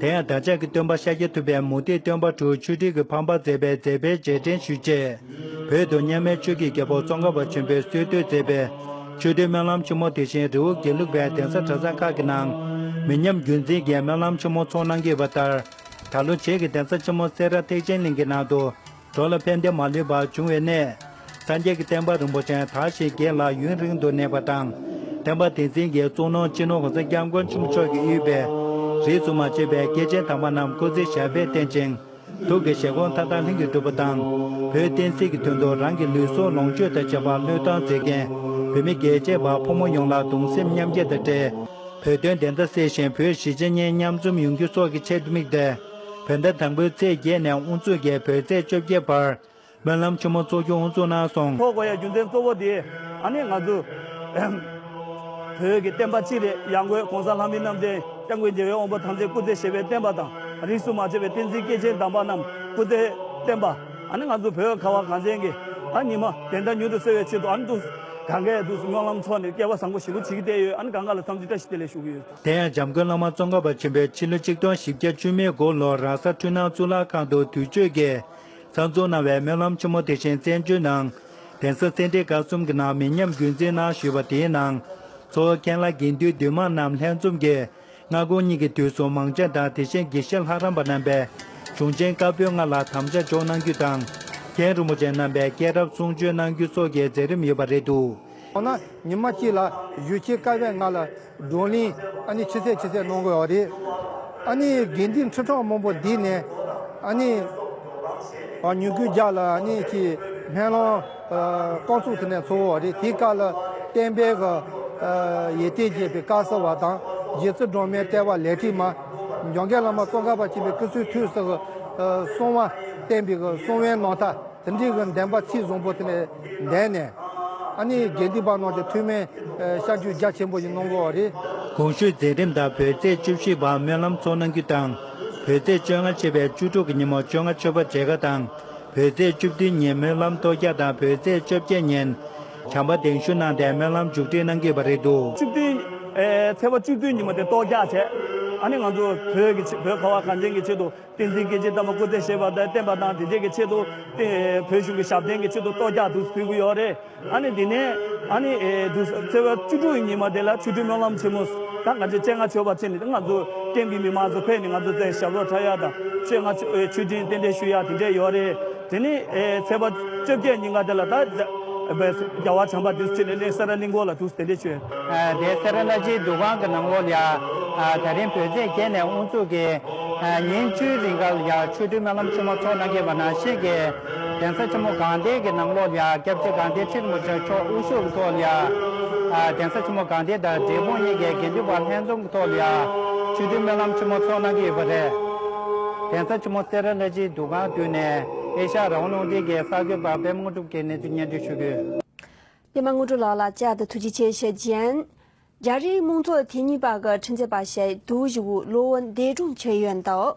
དེ་ཡང་བདག་ཅག་གི་སྟོན་པ་ཤཱཀྱ་ཐུབ་པའི་མུ་སྟེགས་སྟོན་པ་དྲུག་ཆོས་ཁྲིམས་ཀྱི་ཕམ་པར་མཛད་པའི་མཛད་པའི་རྗེས་དྲན་ཞུ་ཆེད། བོད་དུ་མཉམ་མེད་ཆོས་ཀྱི་རྒྱལ་པོ་ཙོང་ཁ་པ་ཆེན་པོས་གསོལ་སྟོན་མཛད་པའི་ཆོས་ཁྲིམས་སྨོན་ལམ་ཆེན་མོ་དེ་བཞིན་རི་བོ་དགེ་ལུགས་པའི་གདན་ས་གྲྭ་ཚང་ཁག་གི་ནང་མི་ཉམས་རྒྱུན་འཛིན་གྱིས་སྨོན་ལམ་ཆེན་མོ་འཚོགས་གནང་གི་ཡོད་པ་ལྟར། ད་ལོ་བྱེས་ཀྱི་གདན་ས་ཆེན་མོ་སེ་ར་ཐེག་ཆེན་གླིང་གི་ནང་དུ། འགྲོ་ལ་ཕན་བདེ་མ་ལུས་པ་བྱུང་བའི་གནས། སངས་རྒྱས་ཀྱི་བསྟན་པ་རིན་པོ་ཆེ་དར་ཞིང་རྒྱས་ལ་ཡུན་རིང་དུ་གནས་པ་དང་། བསྟན་པ་དེ་འཛིན་གྱི་གཙུག་ནོར་སྤྱི་ནོར་༸གོང་ས་༸སྐྱབས་མགོན་ཆེན་པོ་མཆོག་གིས་དབུས་པའི་རིས་སུ་མ་ཆད་པའི་སྐྱེས་ཆེན་དམ་པ་རྣམས་སྐུ་ཚེ་ཞབས་པད་བརྟན་ཅིང་། ཐུགས་ཀྱི་བཞེད་དགོངས་མཐའ་དག་ལྷུན་གྱིས་གྲུབ་པ་དང་། བོད་བསྟན་སྲིད་ཀྱི་དོན་དུ་རང་གི་ལུས་སྲོག་ལོངས་སྤྱོད་དང་བཅས་པ་བློས་བཏང་མཛད་མཁན་བོད་མི་རྒྱལ་གཅེས་པ་ཕོ་མོ་ཡོངས་ལ་གདུང་སེམས་མཉམ་སྐྱེད་དང་འབྲེལ། བོད་དོན་བདེན་མཐའ་གསལ་ཞིང་བོད་གཞིས་བྱེས་གཉིས་མཉམ་འཛོམས་ཡོང་རྒྱུ་སོགས་ཀྱི་ཆེད་དུ་དམིགས་ཏེ། བོད་ཟླ་དང་པོའི་ཚེས་བརྒྱད་ནས་དབུ་འཛུགས་ཀྱིས་བོད་ཚེས་བཅོ་བརྒྱད་བར་སྨོན་ལམ་ཆེན་མོ་འཚོགས་རྒྱུ་དབུ་འཛུགས་གནང་སོང་། འཚོགས་དགོས་ཡ་རྒྱུ་མཚན་གཙོ་བོ་དེ་ཨ་ནི་ང་ཚོ་བོད་ཀྱི་བསྟན་པ་སྤྱི་ལ་ཡར་ངོའི་༸གོང་ས་ལྷ་མིའི་རྣམ་ཐར་སྐྱབས་མགོན་རྒྱལ་བའི་དབང་པོ་ཐམས་ཅད་སྐུ་ཚེ་ཞབས་པད་བརྟན་པ་དང་། རིས་སུ་མ་ཆད་པའི་བསྟན་འཛིན་སྐྱེས་ཆེན་དམ་པ་རྣམས་སྐུ་ཚེ་བརྟན་པ། ཨ་ནི་ང་ཚོ་བོད་ཁ་བ་གངས་ཅན་གྱི་ཨ་ཉི་མ་བདེན་མཐའ་མྱུར་དུ་གསལ་བའི་ཆེད་དུ། ཨ་ནི་འདུག་གང་གས་འདུག་སྨོན་ལམ་འཚོགས་ནས་སྐལ་བ་བཟང་པོ་ཞེ་པོ་བྱེད་ཀྱི་བསྡད་ཡོད། ཨ་ནི་གང་ག་ལ་ཐམས་ཅད་བཀྲ་ཤིས་བདེ་ལེགས་ཞུ་གི་ཡོད། དེ་ཡང་འཇམ་མགོན་བླ་མ་ཙོང་ཁ་པ་ཆེན་པོས་ཕྱི་ལོ་ཆིག་སྟོང་བཞི་བརྒྱ་བཅུ་མེད་དགུ་ལོར་ར་ས་འཕྲུལ་སྣང་གཙུག་ལག་ཁང་དུ་དུས་མཆོད་ཀྱི་གསར་འཛུགས་གནང་བའི་སྨོན་ལམ་ཆེན་མོ་དེ་བཞིན་བཙན་བྱོལ་ནང་གདན་ས་སེ་འབྲས་དགའ་གསུམ་གྱི་ནང་མི་ཉམས་རྒྱུན་འཛིན་གནང་ཞུས་པ། དེའི་ནང་གཙོ་བོ་མཁན་བླ་དགེ་འདུན་འདུས་མང་རྣམས་ལྷན་འཛོམས་ཀྱིས་སྔ་དགོང་གཉིས་ཀྱི་དུས་སུ་མང་ཇ་དང་། དེ་བཞིན་དགེ་བཤེས་ལྷ་རམས་པ་རྣམ་པས་གཞུང་ཆེན་བཀའ་པོད་ལྔ་ལ་དམ་བཅའ་འཇོག་གནང་རྒྱུ་དང་། མཁན་རིན་པོ་ཆེ་རྣམ་པས་སྐྱེས་རབས་གསུང་ཆོས་གནང་རྒྱུ་སོགས་ཀྱི་མཛད་རིམ་ཡོད་པ་རེད་འདུག། འོ་ན་ཉི་མ་གཅིག་ལ་གཞུང་ཆེན་བཀའ་པོད་ལྔ་ལ་བགྲོ་གླེང་ཨ་ནི་ཆེ་ཚད་ཆེ་ཚད་གནང་དགོས་པ་རེད། ཨ་ནི་དགེ་འདུན་ཁྲི་ཕྲག་མང་པོ་འདུས་ནས་ཨ་ནི་ཉིན་གུང་རྒྱབ་ལ་ཨ་ནི་ཅིག་སྨོན་ལམ་བསྐང་གསོ་དེ་ནས་ཚོགས་པ་རེད། དེའི་སྐབས་ལ་བསྟན་པའི་གི་ཡོན་ཏན་རྒྱས་པའི་བཀའ་སྩལ་བ་དང་། རྗེ་བཙུན་སྒྲོལ་མའི་དཔྲལ་བར་ལས་བྲིས་མ། འཇམ་མགོན་བླ་མ་ཙོང་ཁ་པ་ཆེན་པོའི་སྐུ་ཚེའི་དུས་སུ་གསུང་བ་བསྟན་པའི་གི་གསུང་བའི་རྣམ་ཐར། དེ་འདྲའི་གི་བདེན་པ་ཚིག་བཟང་པོ་དེ་ནས་བསྡད་ནས། ཨ་ནི་དགེ་འདུན་པ་རྣམས་ཀྱིས་ཐུགས་སྨོན་ཨ་བཤད་རྒྱུ་རྒྱ་ཆེན་པོ་ཞིག་གནང་དགོས་པ་རེད། གོང་ཞུས་མཛད་རིམ་ལྟར་བོད་ཚེས་བཅུ་བཞི་བར་སྨོན་ལམ་འཚོགས་གནང་རྒྱུ་དང་། བོད་ཚེས་བཅོ་ལྔ་ཆེ་བའི་བཅུ་དྲུག་གི་ཉིན་མོ་བཅོ་ལྔ་མཆོད་པ་མཇལ་ཁ་དང་། བོད་ཚེས་བཅུ་བདུན་ཉིན་སྨོན་ལམ་གཏོར་རྒྱག་དང་། བོད་ཚེས་བཅོ་བརྒྱད་ཉིན་བྱམས་པ་གདན་ཞུ་གནང་སྟེ་སྨོན་ལམ་མཇུག་སྒྲིལ་གནང་གི་ཡོད་པ་རེད་འདུག། བཅུ་བདུན། ཨེ། ཚེས་པ་བཅུ་བདུན་ཉིན་མོ་དེ་གཏོར་རྒྱག་བྱས། ཨ་ནི་ང་ཚོ་བོད་ཀྱི་ཆེད། བོད་ཁ་བ་གངས་ཅན་གྱི་ཆེད་དུ། བསྟན་འཛིན་སྐྱེས་ཆེན་དམ་པ་སྐུ་ཚེ་ཞབས་པད་བརྟན་པ་དང་། དེ་འདྲས་ཀྱི་ཆེད་དུ་བོད་གཞུང་གི་ཞབས་བརྟན་གྱི་ཆེད་དུ་གཏོར་རྒྱག་འདུག་ཕུལ་གྱི་ཡོད་རེད། ཨ་ནི་དེ་ནས་ཨ་ནི་ཨེ་འདུག་ཚེས་པ་བཅུ་དྲུག་ཉིན་མ་དེ་ལ་ཆོས་ཁྲིམས་སྨོན་ལམ་ཆེན་མོ་ད་ང་ཚོས་བཅོ་ལྔ་མཆོད་པ་བྱས་ནས། ང་ཚོ་སྐྱབས་མགོན་མི་མང་ཚོ་ཕེབས་ནས་ང་ཚོ་ཚེ་ཞབས་ཏོག་འཁྲབ་ཡག་དང་། བཅོ་ལྔ་ཆོ་ཨེ་ཆོས་ཁྲིམས་རྟེན་འབྲེལ་ཞུ་ཡག་དེ་འདྲས་ཡོད་རེད། དེ་ནས་ཨེ་ཚེས་པ་བཅོ་བརྒྱད་ཉིན་ཀ་དེ་ལ་ད་རྒྱལ་བ་བྱམས་པ་འདུག་བྱས་ནས་སེ་ར་གླིང་སྐོར་ལ་འདུག་དེ་འདྲས་བྱས། ཨ། དེ་སེ་ར་བླ་སྤྱིའི་འདུ་ཁང་གི་ནང་ལོགས་ལ་ཡ། ཨ། ད་རིང་བོད་ཚེས་བརྒྱད་ནས་དབུ་འཛུགས་ཀྱིས། ཨ། ཉིན་བཅུའི་རིང་ག་ལ་ཡ་ཆོས་ཁྲིམས་སྨོན་ལམ་ཆེན་མོ་འཚོགས་གནང་གི་ཡོད་པ་ནང་བཞིན་གྱི། གདན་ས་ཆེན་མོ་དགའ་ལྡན་གྱི་ནང་ལོགས་ལ་ཡ། སྐྱབས་རྗེ་དགའ་ལྡན་ཁྲི་རིན་པོ་ཆེ་མཆོག་དབུ་བཞུགས་ཀྱི་ཐོག་ལ་ཡ། ཨ། གདན་ས་ཆེན་མོ་དགའ་ལྡན་དང་འབྲས་སྤུངས་གཉིས་ཀའི་དགེ་འདུན་པ་ལྷན་འཛོམས་ཀྱི་ཐོག་ལ་ཡ། ཆོས་ཁྲིམས་སྨོན་ལམ་ཆེན་མོ་འཚོགས་གནང་གི་ཡོད་པ་རེད། གདན་ས་ཆེན་མོ་སེ་ར་བླ་སྤྱིའི་འདུ་ཁང་མདུན་ནས་ཨེ་ཤ་ཡ་རང་དབང་རླུང་འཕྲིན་གྱི་གསར་འགོད་པ་པད་མ་དངོས་གྲུབ་ཀྱིས་གནས་ཚུལ་སྙན་སྒྲོན་ཞུ་གི་ཡོད། པད་མ་དངོས་གྲུབ་ལགས་ལ་བཅར་དུ་ཐུགས་རྗེ་ཆེ་ཞུ་རྒྱུ་ཡིན། རྒྱ་རིགས་དམངས་གཙོ་འཐུས་མི་པ་གི་ཁྲིམས་རྩོད་པ་ཞིག་དུག་ཞི་བོའི་གློ་བུར་འདས་གྲོངས་ཕྱིན་ཡོད་འདུག།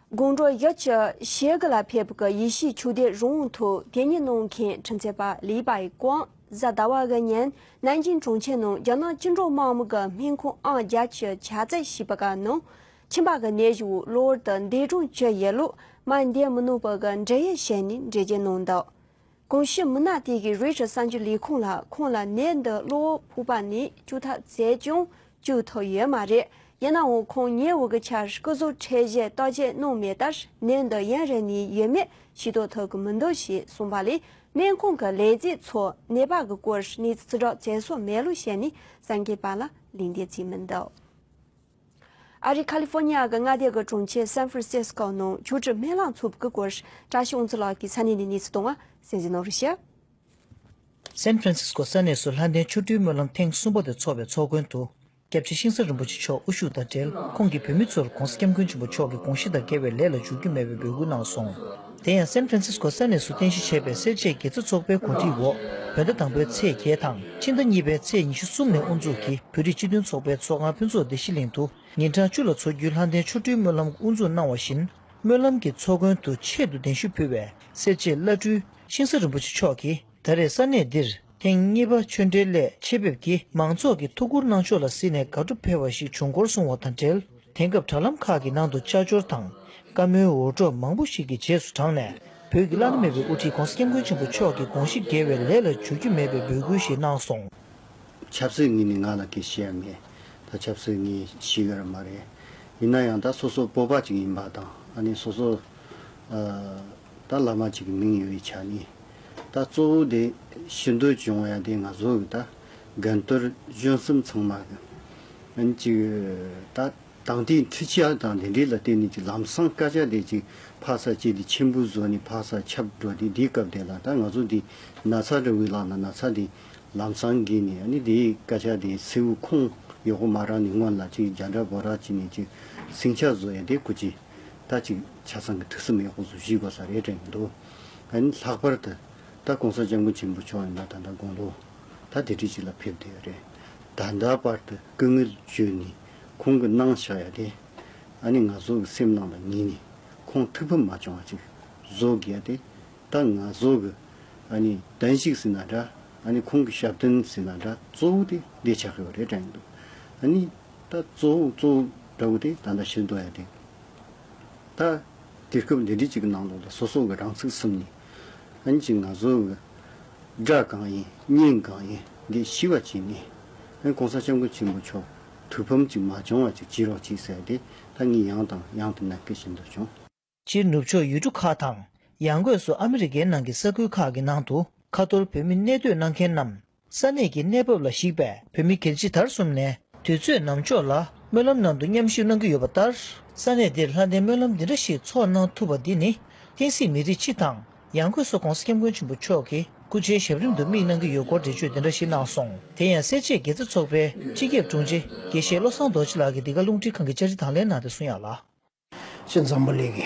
དགོང་དྲོ་བཞི་ཆུ་ཞི་གི་ལ་ཕེབས་པའི་ཡེ་ཤུའི་ཆོས་དད་རང་དབང་ཐོག་དེ་ཉིད་གནང་མཁན་ཁྲིམས་རྩོད་པ་ལི་པའི་ཀོང་ གཟའ་ཟླ་བ་གི་ཉིན་ནན་ཅིང་གྲོང་ཁྱེར་ནང་རྒྱ་ནག་བཅིངས་འགྲོལ་དམག་མི་གི་སྨན་ཁང་ཨང་བརྒྱད་ཅུ་ཆ་ཚད་ཞེས་པ་ག་ནང་ཁྱིམ་པ་གི་ནད་གཞི་བོ་གློ་བུར་དུ་འདས་གྲོངས་བྱུང་ཡོད་ལུགས་མ་འདས་མི་ནུས་པ་གི་འབྲེལ་ཡོད་བྱས་ནས་འགྲེལ་བརྗོད་གནང་འདུག་གོང་ཞུས་མི་སྣ་དེ་གིས་རོའི་ཊར་གསར་འགྱུར་ལས་ཁུངས་ལ་ཁོང་ལ་ནད་འདི་གློ་བུར་ཕོག་པ་ནས་བཅུག་ཐབས་བྱས་ཀྱང་བཅུག་ཐུབ་ཡོད་མ་རེད། ཡིན་ནའང་ཁོང་ཉེ་བོ་གི་ཆར་སྐུ་གཟུགས་ཁྲལ་བཞེས་བརྟག་དཔྱད་གནང་མེད་ལྟར་ནད་འདི་ཡུན་རིང་ནས་ཡོད་མེད་ཤེས་རྟོགས་ཐུབ་ཀྱི་མི་འདུག་ཞེས་གསུངས་པ་ལས་སྨན་ཁང་གི་ལས་བྱེད་ཚོ་ནད་པ་གི་སྐོར་གནས་ཚུལ་བསྒྲགས་བྱེད་སྲོལ་མེད་ལུགས་བཤད་ནས་གསར་འགོད་པ་ལ་ལན་འདེབས་བྱས་མི་འདུག་ཨ་རིའི་ཁ་ལི་ཧྥོ་ནི་ཡ་གི་མངའ་སྡེ་གི་གྲོང་ཁྱེར་སན་ཧྥ་རན་སིས་ཀོ་ནང་ཆོས་སྒྲུབ་སྨོན་ལམ་ཚོགས་པའི་སྐོར་བཀྲ་ཤིས་དབང་ཚོགས་ལགས་ཀྱིས་ས་གནས་ནས་གནས་ཚུལ་གཏོང་བ་གསན་གཟིགས་གནང་རོགས་ཞུ། སན་ཧྥ་རན་སིས་ཀོ་ས་གནས་སུ་ལྷ་ལྡན་ཆོ་འཕྲུལ་སྨོན་ལམ་ཐེངས་གསུམ་པ་དེ་འཚོགས་པའི་ཚོགས་མགོན་དུ་སྐྱབས་རྗེ་ཤིང་བཟའ་རིན་པོ་ཆེ་མཆོག་དབུ་བཞུགས་དང་འབྲེལ་ཁོང་གིས་བོད་མི་ཚོར་༸གོང་ས་༸སྐྱབས་མགོན་ཆེན་པོ་མཆོག་གི་དགོངས་གཞི་དང་འགལ་བའི་ལས་ལ་འཇུག་རྒྱུ་མེད་པའི་འབོད་སྐུལ་གནང་སོང་། དེ་ཡང་སན་ཧྥ་རན་སིས་ཀོ་ས་གནས་སུ་རྟེན་གཞི་བྱས་པའི་སེར་བྱེས་དགེ་རྩ་ཚོགས་པའི་གོ་སྒྲིག་འོག་བོད་ཟླ་དང་པོའི་ཚེས་བརྒྱད་དང་ཕྱི་ཟླ་གཉིས་པའི་ཚེས་ཉི་ཤུ་གསུམ་ནས་དབུ་འཛུགས་ཀྱིས་བོད་རིགས་སྤྱི་མཐུན་ཚོགས་པའི་ཚོགས་ཁང་ཕུན་ཚོགས་བདེ་སྐྱིད་གླིང་དུ་ཉིན་གྲངས་བཅུ་ལ་འཚོགས་རྒྱུའི་ལྷ་ལྡན་ཆོ་འཕྲུལ་སྨོན་ལམ་དབུ་འཛུགས་གནང་བ་བཞིན། སྨོན་ལམ་གྱི་ཚོགས་མགོན་དུ་ཆེད་དུ་གདན་ཞུ་ཕུལ་བའི་སེར་བྱེས་བླ་སྤྲུལ་ཤིང་བཟའ་རིན་པོ་ཆེ་མཆོག་གིས་ད་རེས་ས་གནས་འདིར་ཐེངས་གཉིས་པ་ཆོས་འབྲེལ་སླད་ཆེད་ཕེབས་ཀྱིས་མང་ཚོགས་ཀྱི་ཐུགས་ཁུར་གནང་ཕྱོགས་ལ་གཟིགས་ནས་དགའ་སྤྲོ་འཕེལ་བ་ཞིག་བྱུང་སྐོར་གསུངས་བ་དང་འབྲེལ། དེང་སྐབས་དྲ་ལམ་ཁག་གི་ནང་དུ་བཅའ་འབྱོར་དང་བཀའ་མོལ་འུར་སྒྲོག་མང་པོ་ཞིག་གི་རྗེས་སུ་འབྲངས་ནས་བོད་ཀྱི་བླ་ན་མེད་པའི་དབུ་ཁྲིད་༸གོང་ས་༸སྐྱབས་མགོན་ཆེན་པོ་མཆོག་གི་དགོངས་གཞི་འགལ་བའི་ལས་ལ་འཇུག་རྒྱུ་མེད་པའི་འབོད་སྐུལ་ཞིག་གནང་སོང་། ཆབ་སྲིད་ངོས་ནས་ང་ལ་སྐད་ཆ་བཤད་ཡ་མེད། ད་ཆབ་སྲིད་ངས་ཤེས་ཀྱི་ར་མ་རེད། ཡིན་ན་ཡང་ད་སོ་སོ་བོད་པ་ཅིག་ཡིན་པ་དང་ཨ་ནི་སོ་སོ་ཨ་ད་བླ་མ་ཅིག་གི་མིང་ཡོད་པའི་ཆ་ནས་ད་གཙོ་བོ་དེ་ཞུ་འདོད་བྱུང་ཡ་དེ་ང་ཚོ་གི་ད་རྒན་དར་གཞོན་གསུམ་ཚང་མ་གི་ཨ་ནི་ཅིག་ད། དང་དེའི་འཕྲུལ་ཆས་དང་དེ་འདྲའི་ལ་བརྟེན་ནས་ཀྱི་ལམ་སང་སྐད་ཆ་དེ་ཅིག་ཕར་ཚུར་བྱས་ཏེ་ཆེན་པོ་བཟོས་ནས་ཕར་ཚུར་ཁྱབ་འགྲོ་དུས་འདིའི་སྐབས་དེ་ལ་ད་ང་ཚོ་འདི་ན་ཚ་འདྲ་བོའི་ལག་ན་ན་ཚ་དེ་ལམ་སང་འགོས་ནས་ཨ་ནི་དེའི་སྐད་ཆ་དེ་སེའུ་ཁུང་ཡག་པོ་མ་རག་ནས་སྔོན་ལ་ཅིག་རྒྱ་འདྲ་བོ་ར་བྱས་ནས་ཅིག་ཟིང་ཆ་བཟོ་ཡ་དེ་ཁོ་ཅིག་ད་ཅིག་ཆ་ཚང་གི་ཐུགས་སེམས་ཡག་པོ་བཟོ་ཤེས་དགོས་ས་རེད་དྲན་གྱི་འདུག་ཨ་ནི་ལྷག་པར་དུ་ད་༸གོང་ས་༸སྐྱབས་མགོན་ཆེན་པོ་མཆོག་ཡིན་ན་ད་ལྟ་དགུང་ལོ། ད་དེ་འདྲ་ཅིག་ལ་ཕེབས་བསྡད་ཡོད་རེད། ད་ལྟ་བར་དུ་སྐུ་ངལ་བྱོས་ནས་ཁོང་གིས་གནང་བཞག་ཡ་དེ་ཨ་ནི་ང་ཚོ་གི་སེམས་ནང་ལ་ངེས་ནས་ཁོང་ཐུགས་ཕམ་མ་བྱུང་བ་ཅིག་བཟོ་དགོས་ཡ་དེ་ད་ང་ཚོ་གི་ཨ་ནི་བསྟན་བཤིག་ཟེར་ན་འདྲ་ཨ་ནི་ཁོང་གི་ཞབས་བརྟན་ཟེར་ན་འདྲ་གཙོ་བོ་དེ་འདི་ཆགས་ཡོད་རེད་དྲན་གྱི་འདུག་ཨ་ནི་ད་གཙོ་བོ་གཙོ་བོ་འདྲ་བོ་དེ་ད་ལྟ་ཤེས་འདོད་ཡ་དེ། ད་དུས་སྐབས་འདི་འདྲའི་ཅིག་གི་ནང་ལོགས་ལ་སོ་སོ་གི་རང་ཚུགས་ཟིན་ནས་ཨ་ནི་ཅིག་ང་ཚོ་གི་དགྲ་གང་ཡིན་གཉེན་གང་ཡིན་འདི་ཤེས་པ་བྱས་ནས་ཨ་ནི་༸གོང་ས་༸སྐྱབས་མགོན་ཆེན་པོ་མཆོག་ཐུགས་ཕམ་ཅིག་མ་བྱུང་བ་ཅིག་བྱེད་རོགས་གྱིས་ཟེར་ཏེ་ད་ངས་ཡང་དང་ཡང་དུ་ནན་སྐུལ་ཞུ་འདོད་བྱུང་། སྤྱིར་ནུབ་ཕྱོགས་ཡུལ་གྲུ་ཁག་དང་ཡང་སྒོས་སུ་ཨ་མི་རི་ཀའི་ནང་གི་ས་ཁུལ་ཁག་གི་ནང་དུ་ཁ་ཐོར་བོད་མི་གནས་སྡོད་གནང་མཁན་རྣམས། ས་གནས་ཀྱི་གནས་བབ་ལ་གཞིགས་པའི་བོད་མི་སྒེར་སྤྱི་དར་གསུམ་ནས་དུས་ཚོད་ནམ་འཁྱོག་ལ་སྨོན་ལམ་ནང་དུ་མཉམ་ཞུགས་གནང་གི་ཡོད་པ་ལྟར། ས་གནས་འདིར་ལྷ་ལྡན་སྨོན་ལམ་འདི་འདྲ་ཞིག་ཚོགས་གནང་ཐུབ་པ་འདི་ནི་བསྟན་སྲིད་མི་རིགས་སྤྱི་དང་ཡང་སྒོས་སུ་༸གོང་ས་༸སྐྱབས་མགོན་ཆེན་པོ་མཆོག་གིས་སྐུ་ཕྱྭའི་ཞབས་རིམ་དུ་དམིགས་གནང་གི་ཡོད་སྐོར་འགྲེལ་བརྗོད་འདི་འདྲ་ཞིག་གནང་སོང་། དེ་ཡང་སེར་བྱེས་དགེ་རྩ་ཚོགས་པའི་སྤྱི་ཁྱབ་དྲུང་ཆེ་དགེ་བཤེས་བློ་བཟང་རྡོ་རྗེ་ལགས་ཀྱིས་འདི་ག་རླུང་འཕྲིན་ཁང་གི་བཅར་འདྲི་དང་ལེན་གནང་སྟེ་གསུངས་ཡག་ལ། ཤིང་འཛམ་བུ་གླིང་གི་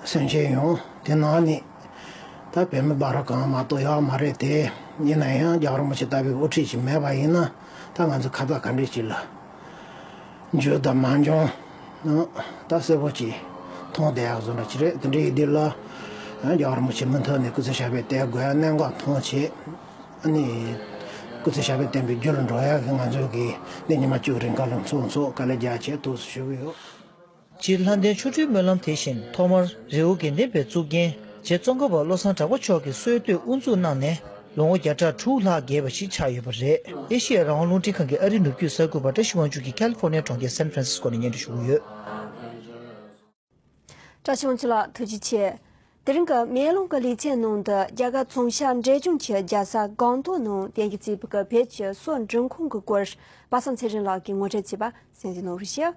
སེམས་ཅན་ཡོངས་དེ་ནང་ནས་ད་བོད་མི་སྦ་ར་གང་མ་གཏོགས་ཡོད་མ་རེད་དེ། ཡིན་ན་ཡང་རྒྱལ་བ་རིན་པོ་ཆེ་ལྟ་བུའི་དབུ་ཁྲིད་ཅིག་མེད་པ་ཡིན་ན་ད་ང་ཚོ་ཁ་ཚ་ག་འདྲས་ཅིག་ལ་འཇུ་དང་མ་འཇོན་ད་གསལ་པོ་ཅིག་མཐོང་བསྡད་ཡག་བཟོ་འདྲ་ཅིག་རེད། དེ་འདྲ་ཡིན་དུས་ལ་རྒྱལ་བ་རིན་པོ་ཆེ་མུ་མཐུད་ནས་སྐུ་ཚེ་ཞབས་པད་བརྟན་དགོས་ཡ་གནད་འགག་མཐོང་བྱས། ཨ་ནི་སྐུ་ཚེ་ཞབས་པད་བརྟན་པའི་རྒྱུ་ལ་འགྲོ་ཡག་གི་ང་ཚོ་གི་འདི་ཉི་མ་བཅུ་རིང་ག་ལ་ཚོགས་ཚོགས་དཀའ་ལས་རྒྱག་བྱས་ཐུགས་སུ་ཞུ་གི་ཡོད། སྤྱིར་ལྷ་ལྡན་ཆོ་འཕྲུལ་སྨོན་ལམ་དེ་བཞིན་ཐོག་མར་རི་བོ་དགེ་ལྡན་པའི་གཙུག་རྒྱན་རྗེ་ཙོང་ཁ་པ་བློ་བཟང་གྲགས་པ་མཆོག་གིས་སྲོལ་གཏོད་དབུ་འཛུགས་གནང་ནས་ལོ་ངོ་བརྒྱ་ཕྲག་དྲུག་ལྷག་བརྒལ་བ་ཞིག་ཆགས་ཡོད་པ་རེད། ཨེ་ཤེ་ཡ་རང་དབང་རླུང་འཕྲིན་ཁང་གི་ཨ་རིའི་ནུབ་རྒྱུད་གསར་འགོད་པ་བཀྲ་ཤིས་དབང་ཕྱུག་གིས་ཁ་ལི་ཧྥོ་ནི་ཡ་གྲོང་ཁྱེར་སན་ཧྥ་རན་སིས་ཀོ་ནས་སྙན་སྒྲོན་ཞུ་གི་ཡོད། བཀྲ་ཤིས་དབང་ཕྱུག་ལགས་ཐུགས་རྗེ་ཆེ། དེ་རིང་གི་མེ་ལོང་གི་ལེ་ཚན་ནང་དུ་རྒྱ་གར་ཙུང་ཤ་འབྲས་ལྗོངས་ཀྱི་རྒྱལ་ས་སྒང་ཏོག་ནང་བསྟན་རྒྱས་བརྩེགས་པའི་བོད་ཀྱི་སོག་འབྲི་ཁང་གི་སྐོར་པ་སངས་ཚེ་རིང་ལགས་ཀྱིས་ངོ་སྤྲོད་བྱས་པ་གསན་གཟིགས་གནང་རོགས་ཞུ།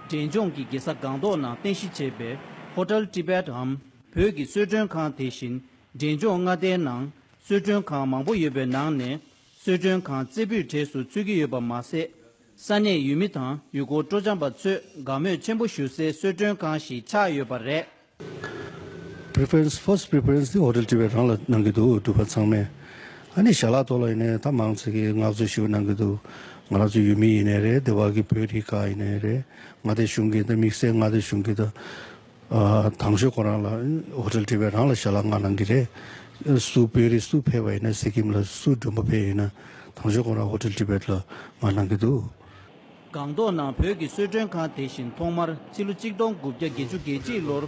འབྲས་ལྗོངས་ཀྱི་རྒྱལ་ས་སྒང་ཏོག་ནང་རྟེན་གཞི་བྱས་པའི་ཧོ་ཊེལ་ཊི་བེཊ་འམ་བོད་ཀྱི་གསོལ་མགྲོན་ཁང་དེ་བཞིན་འབྲས་ལྗོངས་མངའ་སྡེའི་ནང་གསོལ་མགྲོན་ཁང་མང་པོ་ཡོད་པའི་ནང་ནས་གསོལ་མགྲོན་ཁང་རྩེ་ཕུད་གྲས་སུ་ཚུད་ཀྱི་ཡོད་པ་མ་ཟད། ས་གནས་ཡུལ་མི་དང་ཡུལ་སྐོར་སྤྲོ་འཆམ་པ་ཚོས་དགའ་མོས་ཆེན་པོ་ཞུ་སའི་གསོལ་མགྲོན་ཁང་ཞིག་ཆགས་ཡོད་པ་རེད། Preference, first preference དེ་ཧོ་ཊེལ་ཊི་བེཊ་རང་ལ་གནང་གི་འདུག་འགྲུལ་པ་ཚང་མས། ཨ་ནི་ཞལ་ལག་ཐོག་ལ་ཡིན་ནའི་ད་མང་ཆེ་གིས་མངགས་ཚོད་ཞུ་གནང་གི་འདུག་ང་རང་ཚོ་ཡུལ་མི་ཡིན་ནའི་རེད། སྡེ་བ་གི་བོད་རིགས་ཁག་ཡིན་ནའི་རེད། མངའ་སྡེ་གཞུང་གི་ད་དམིགས་བསལ་མངའ་སྡེ་གཞུང་གི་ད་དང་ཤོས་ཁོ་རང་ལ་ཧོ་ཊེལ་ཊི་བེཊ་རང་ལ་ཞལ་ལག་མངགས་གནང་གི་རེད། སུ་བོད་རིགས་སུ་ཕེབས་པ་ཡིན་ན། སི་ཀིམ་ལ་སུ་མགྲོན་པོ་ཕེབས་ཡིན་ན། དང་ཤོས་ཁོ་རང་ཧོ་ཊེལ་ཊི་བེཊ་ལ་མར་གནང་གི་འདུག། སྒང་ཏོག་ནང་བོད་ཀྱི་གསོལ་མགྲོན་ཁང་དེ་བཞིན་ཐོག་མར་ཕྱི་ལོ་ཆིག་སྟོང་དགུ་བརྒྱ་བརྒྱད་ཅུ་གྱ་གཅིག་ལོར་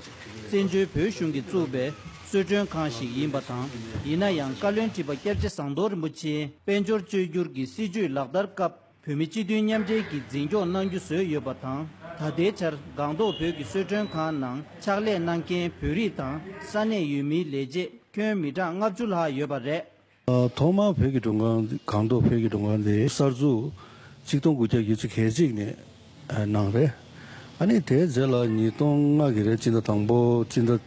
བཙན་བྱོལ་བོད་གཞུང་གིས་བཙུགས་པའི་གསོལ་མགྲོན་ཁང་ཞིག་ཡིན་པ་དང་། ཡིན་ན་ཡང་བཀའ་བློན་ཁྲི་པ་སྐྱབས་རྗེ་ཟམ་གདོང་རིན་པོ་ཆེའི་དཔལ་འབྱོར་བཅོས་བསྒྱུར་གྱི་སྲིད་བྱུས་ལག་བསྟར་སྐབས། བོད་མི་སྤྱི་མཐུན་མཉམ་འབྲེལ་གྱིས་འཛིན་སྐྱོང་གནང་རྒྱུ་བཟོས་ཡོད་པ་དང་། ད་ལྟའི་ཆར་སྒང་ཏོག་བོད་ཀྱི་གསོལ་མགྲོན་ཁང་ནང་ཕྱག་ལས་གནང་མཁན་བོད་རིགས་དང་ས་གནས་ཡུལ་མིའི་ལས་བྱེད་ཁྱོན་མི་གྲངས་ལྔ་བཅུ་ལྷག་ཡོད་པ་རེད། ཨ། ཐོག་མར་བོད་ཀྱི་མགྲོན་ཁང་། སྒང་ཏོག་བོད་ཀྱི་མགྲོན་ཁང་དེ་གསར་འཛུགས་ཆིག་སྟོང་དགུ་བརྒྱ་བརྒྱད་ཅུ་གྱ་གཅིག་ནས་གནང་རེད། ཨ་ནི་དེའི་རྗེས་ལ་ཉིས་སྟོང་ལྔ་གི་རེད། སྤྱི་ཟླ་དང་པོ། སྤྱི་ཟླ་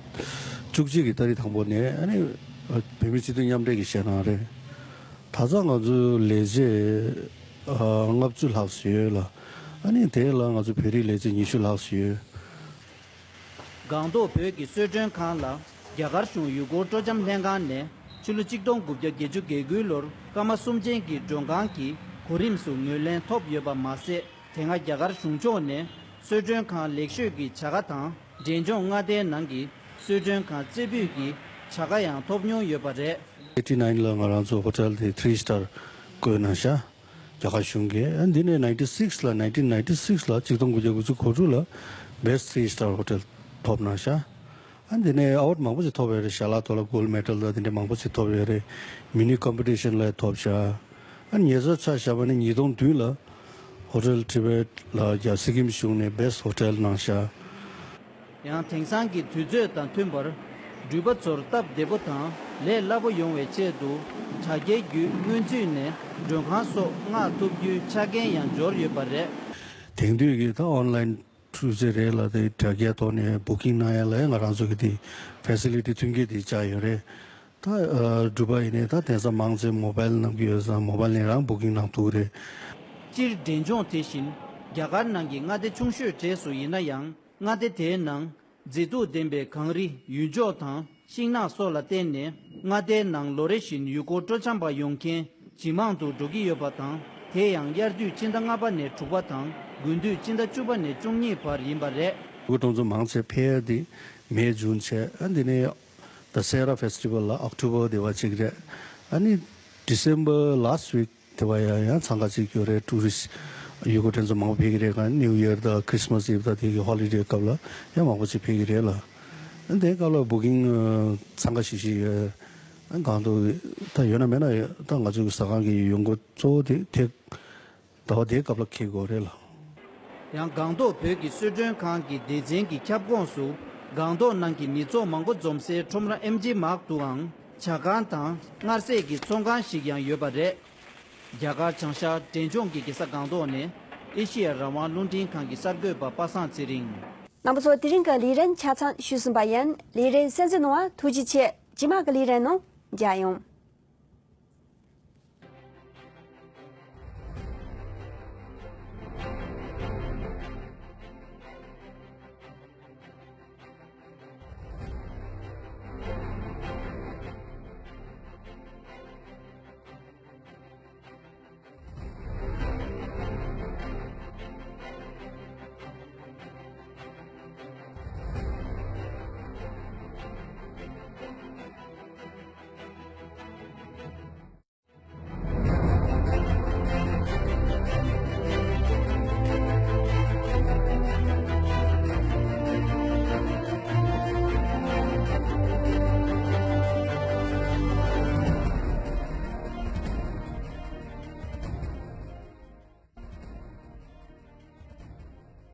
བཅུ་གཅིག་གི་ཏ་རིག་དང་པོ་ནས་ཨ་ནི་བོད་མི་སྤྱི་མཐུན་མཉམ་འབྲེལ་གྱིས་བཞེངས་གནང་རེད། ད་ཆ་ང་ཚོའི་ལས་བྱེད་ལྔ་བཅུ་ལྷག་ཙམ་ཡོད་ལ། ཨ་ནི་དེ་ལ་ང་ཚོ་བོད་རིགས་ལས་བྱེད་ཉི་ཤུ་ལྷག་ཙམ་ཡོད། སྒང་ཏོག་བོད་ཀྱི་གསོལ་མགྲོན་ཁང་ལ་རྒྱ་གར་གཞུང་ཡུལ་སྐོར་སྤྲོ་འཆམ་ལྷན་ཁང་ནས་ཕྱི་ལོ་ཆིག་སྟོང་དགུ་བརྒྱ་བརྒྱད་ཅུ་གྱ་དགུ་ལོར་སྐར་མ་གསུམ་ཅན་གྱི་མགྲོན་ཁང་གི་གོ་རིམ་སུ་ངོས་ལེན་ཐོབ་ཡོད་པ་མ་ཟད། དེ་སྔ་རྒྱ་གར་གཞུང་ཕྱོགས་ནས་གསོལ་མགྲོན་ཁང་ལེགས་ཤོས་ཀྱི་བྱ་དགའ་དང་། འབྲས་ལྗོངས་མངའ་སྡེའི་ནང་གི་གསོལ་མགྲོན་ཁང་རྩེ་ཕུད་ཀྱི་བྱ་དགའ་ཡང་ཐོབ་མྱོང་ཡོད་པ་རེད། ཨེ་ཊི་ནའིན་ལ་ང་རང་ཚོ་ཧོ་ཊེལ་དེ་ཐི་རི་སི་ཊར་བཀོད་གནང་ཤག། རྒྱ་གར་གཞུང་གིས། ཨ། འདི་ནས་ནའིན་ཊི་སིགས་ལ། ནའིན་ཊིན་ནའིན་ཊི་སིགས་ལ། ཆིག་སྟོང་དགུ་བརྒྱ་དགུ་བཅུ་གོ་དྲུག་ལ་Best Three Star Hotel ཐོབ་གནང་ཤག། ཨ། འདི་ནས་ཨ་ཝར་ཌི་མང་པོ་ཞིག་ཐོབ་ཡོད་རེད། ཞལ་ལག་ཐོག་ལ་གོལ་ཌི་མེ་ཌལ་དང་དེ་འདྲ་མང་པོ་ཞིག་ཐོབ་ཡོད་རེད། མི་ནི་ཀམ་པི་ཊི་ཤན་ལ་ཐོབ་ཤག། ཨ། ཉེ་ཆར་ཆ་བཞག་པ་ནི་ཉིས་སྟོང་བདུན་ལ་ཧོ་ཊེལ་ཊི་བེཊ་ལ་རྒྱ། སི་ཀིམ་གཞུང་ནས་Best Hotel གནང་ཤག། ཡང་དེང་སང་གི་དུས་ཚོད་དང་མཐུན་པར། འགྲུལ་པ་ཚོར་སྟབས་བདེ་པོ་དང་ལས་སླ་པོ་ཡོང་བའི་ཆེད་དུ། དྲ་རྒྱའི་བརྒྱུད་སྔོན་ཚུད་ནས་མགྲོན་ཁང་སོགས་མངགས་ཐུབ་རྒྱུའི་ཆ་རྐྱེན་ཡང་འབྱོར་ཡོད་པ་རེད། དེང་དུས་ཀྱི་ད་ཨོན་ལའིན་འཕྲུལ་ཆས་རེད་ལ། དེ་དྲ་རྒྱའི་ཐོག་ནས་བུ་ཀིང་གནང་ཡ་ལ་ཡང་ང་རང་ཚོ་གི་དེ་ཕེ་སི་ལི་ཊི་མཐུན་རྐྱེན་དེ་བཅའ་ཡོད་རེད། ད། ཨ། འགྲུལ་པ་ཡིན་ནའི་ད་དེང་སང་མང་ཆེ་མོ་བྷལ་གནང་གི་ཡོད་ཙང་མོ་བྷལ་ནས་རང་བུ་ཀིང་གནང་ཐུབ་རེད། སྤྱིར་འབྲས་ལྗོངས་དེ་བཞིན་རྒྱ་གར་ནང་གི་མངའ་སྡེ་ཆུང་ཤོས་གྲས་སུ་ཡིན་ན་ཡང་། མངའ་སྡེ་དེའི་ནང་མཛེས་སྡུག་ལྡན་པའི་གངས་རི། ཡུལ་ལྗོངས་དང་ཤིང་ནགས་སོགས་ལ་བརྟེན་ནས། མངའ་སྡེའི་ནང་ལོ་རེ་བཞིན་ཡུལ་སྐོར་སྤྲོ་འཆམ་པ་ཡོང་མཁན་ཇེ་མང་དུ་འགྲོ་གི་ཡོད་པ་དང་། དེ་ཡང་དབྱར་དུས་སྤྱི་ཟླ་ལྔ་པ་ནས་དྲུག་པ་དང་། དགུན་དུས་སྤྱི་ཟླ་བཅུ་པ་ནས་བཅུ་གཉིས་བར་ཡིན་པ་རེད། ཡུལ་སྐོར་སྤྲོ་འཆམ་མང་ཆེ་ཕེབས་ཡ་དེ་མེ་ཇུན་བྱས། ཨ། འདི་ནས་ད་སེ་ར་ཕེ་སི་ཊི་ཝལ་ལ་ཨོག་ཊོ་བར་དེ་བ་གཅིག་རེད། ཨ་ནི་ཌི་སེམ་བར་ལ་སི་ཊི་ཝིག་དེ་བ་ཡང་ཡང་འཚང་ཁ་ཅིག་ཡོད་རེད། ཊུ་རི་སི་ཊི་ཡུལ་སྐོར་མཁན་ཚོ་མང་པོ་ཕེབས་ཀྱི་རེད། གང་ནིའུ་ཡར་དང་ཁྲི་སི་མ་སི་ཨིབ་དང་དེ་གི་ཧོ་ལི་ཌེ་སྐབས་ལ་ཡང་མང་པོ་ཅིག་ཕེབས་ཀྱི་རེད་ལ། དེའི་སྐབས་ལ་བུ་ཀིང་འཚང་ཁ་ཤིག་ཤིག་ཡོད། གང་དུ་ད་ཡོད་ན་མེད་ན་ད་ང་ཚོའི་ཟ་ཁང་གི་ཡོང་སྒོ་གཙོ་བོ་དེ་དེ་ཟླ་བ་དེའི་སྐབས་ལ་འཁེལ་དགོས་རེད་ལ། ཡང་སྒང་ཏོག་བོད་ཀྱི་གསོལ་མགྲོན་ཁང་གི་སྡེ་ཚན་གྱི་ཁྱབ་ཁོངས་སུ། སྒང་ཏོག་ནང་གི་མི་ཚོགས་མང་པོ་འཛོམས་སའི་ཁྲོམ་ར་ཨེམ་ཇི་མཱག་ཏུའང་ཇ་ཁང་དང་མངར་ཟས་ཀྱི་ཚོང་ཁང་ཞིག་ཡང་ཡོད་པ་རེད། རྒྱ་གར་བྱང་ཤར་འབྲས་ལྗོངས་ཀྱི་རྒྱལ་ས་སྒང་ཏོག་ནས་ཨེ་ཤི་ཡ་རང་དབང་རླུང་འཕྲིན་ཁང་གི་གསར་འགོད་པ་པ་སངས་ཚེ་རིང་། རྣམ་པ་ཚོ། དེ་རིང་གི་ལས་རིམ་ཆ་ཚང་ཞུས་ཟིན་པ་ཡིན། ལས་རིམ་གསན་གཟིགས་གནང་བར་ཐུགས་རྗེ་ཆེ། རྗེས་མ་གི་ལས་རིམ་ནང་མཇལ་ཡོང་།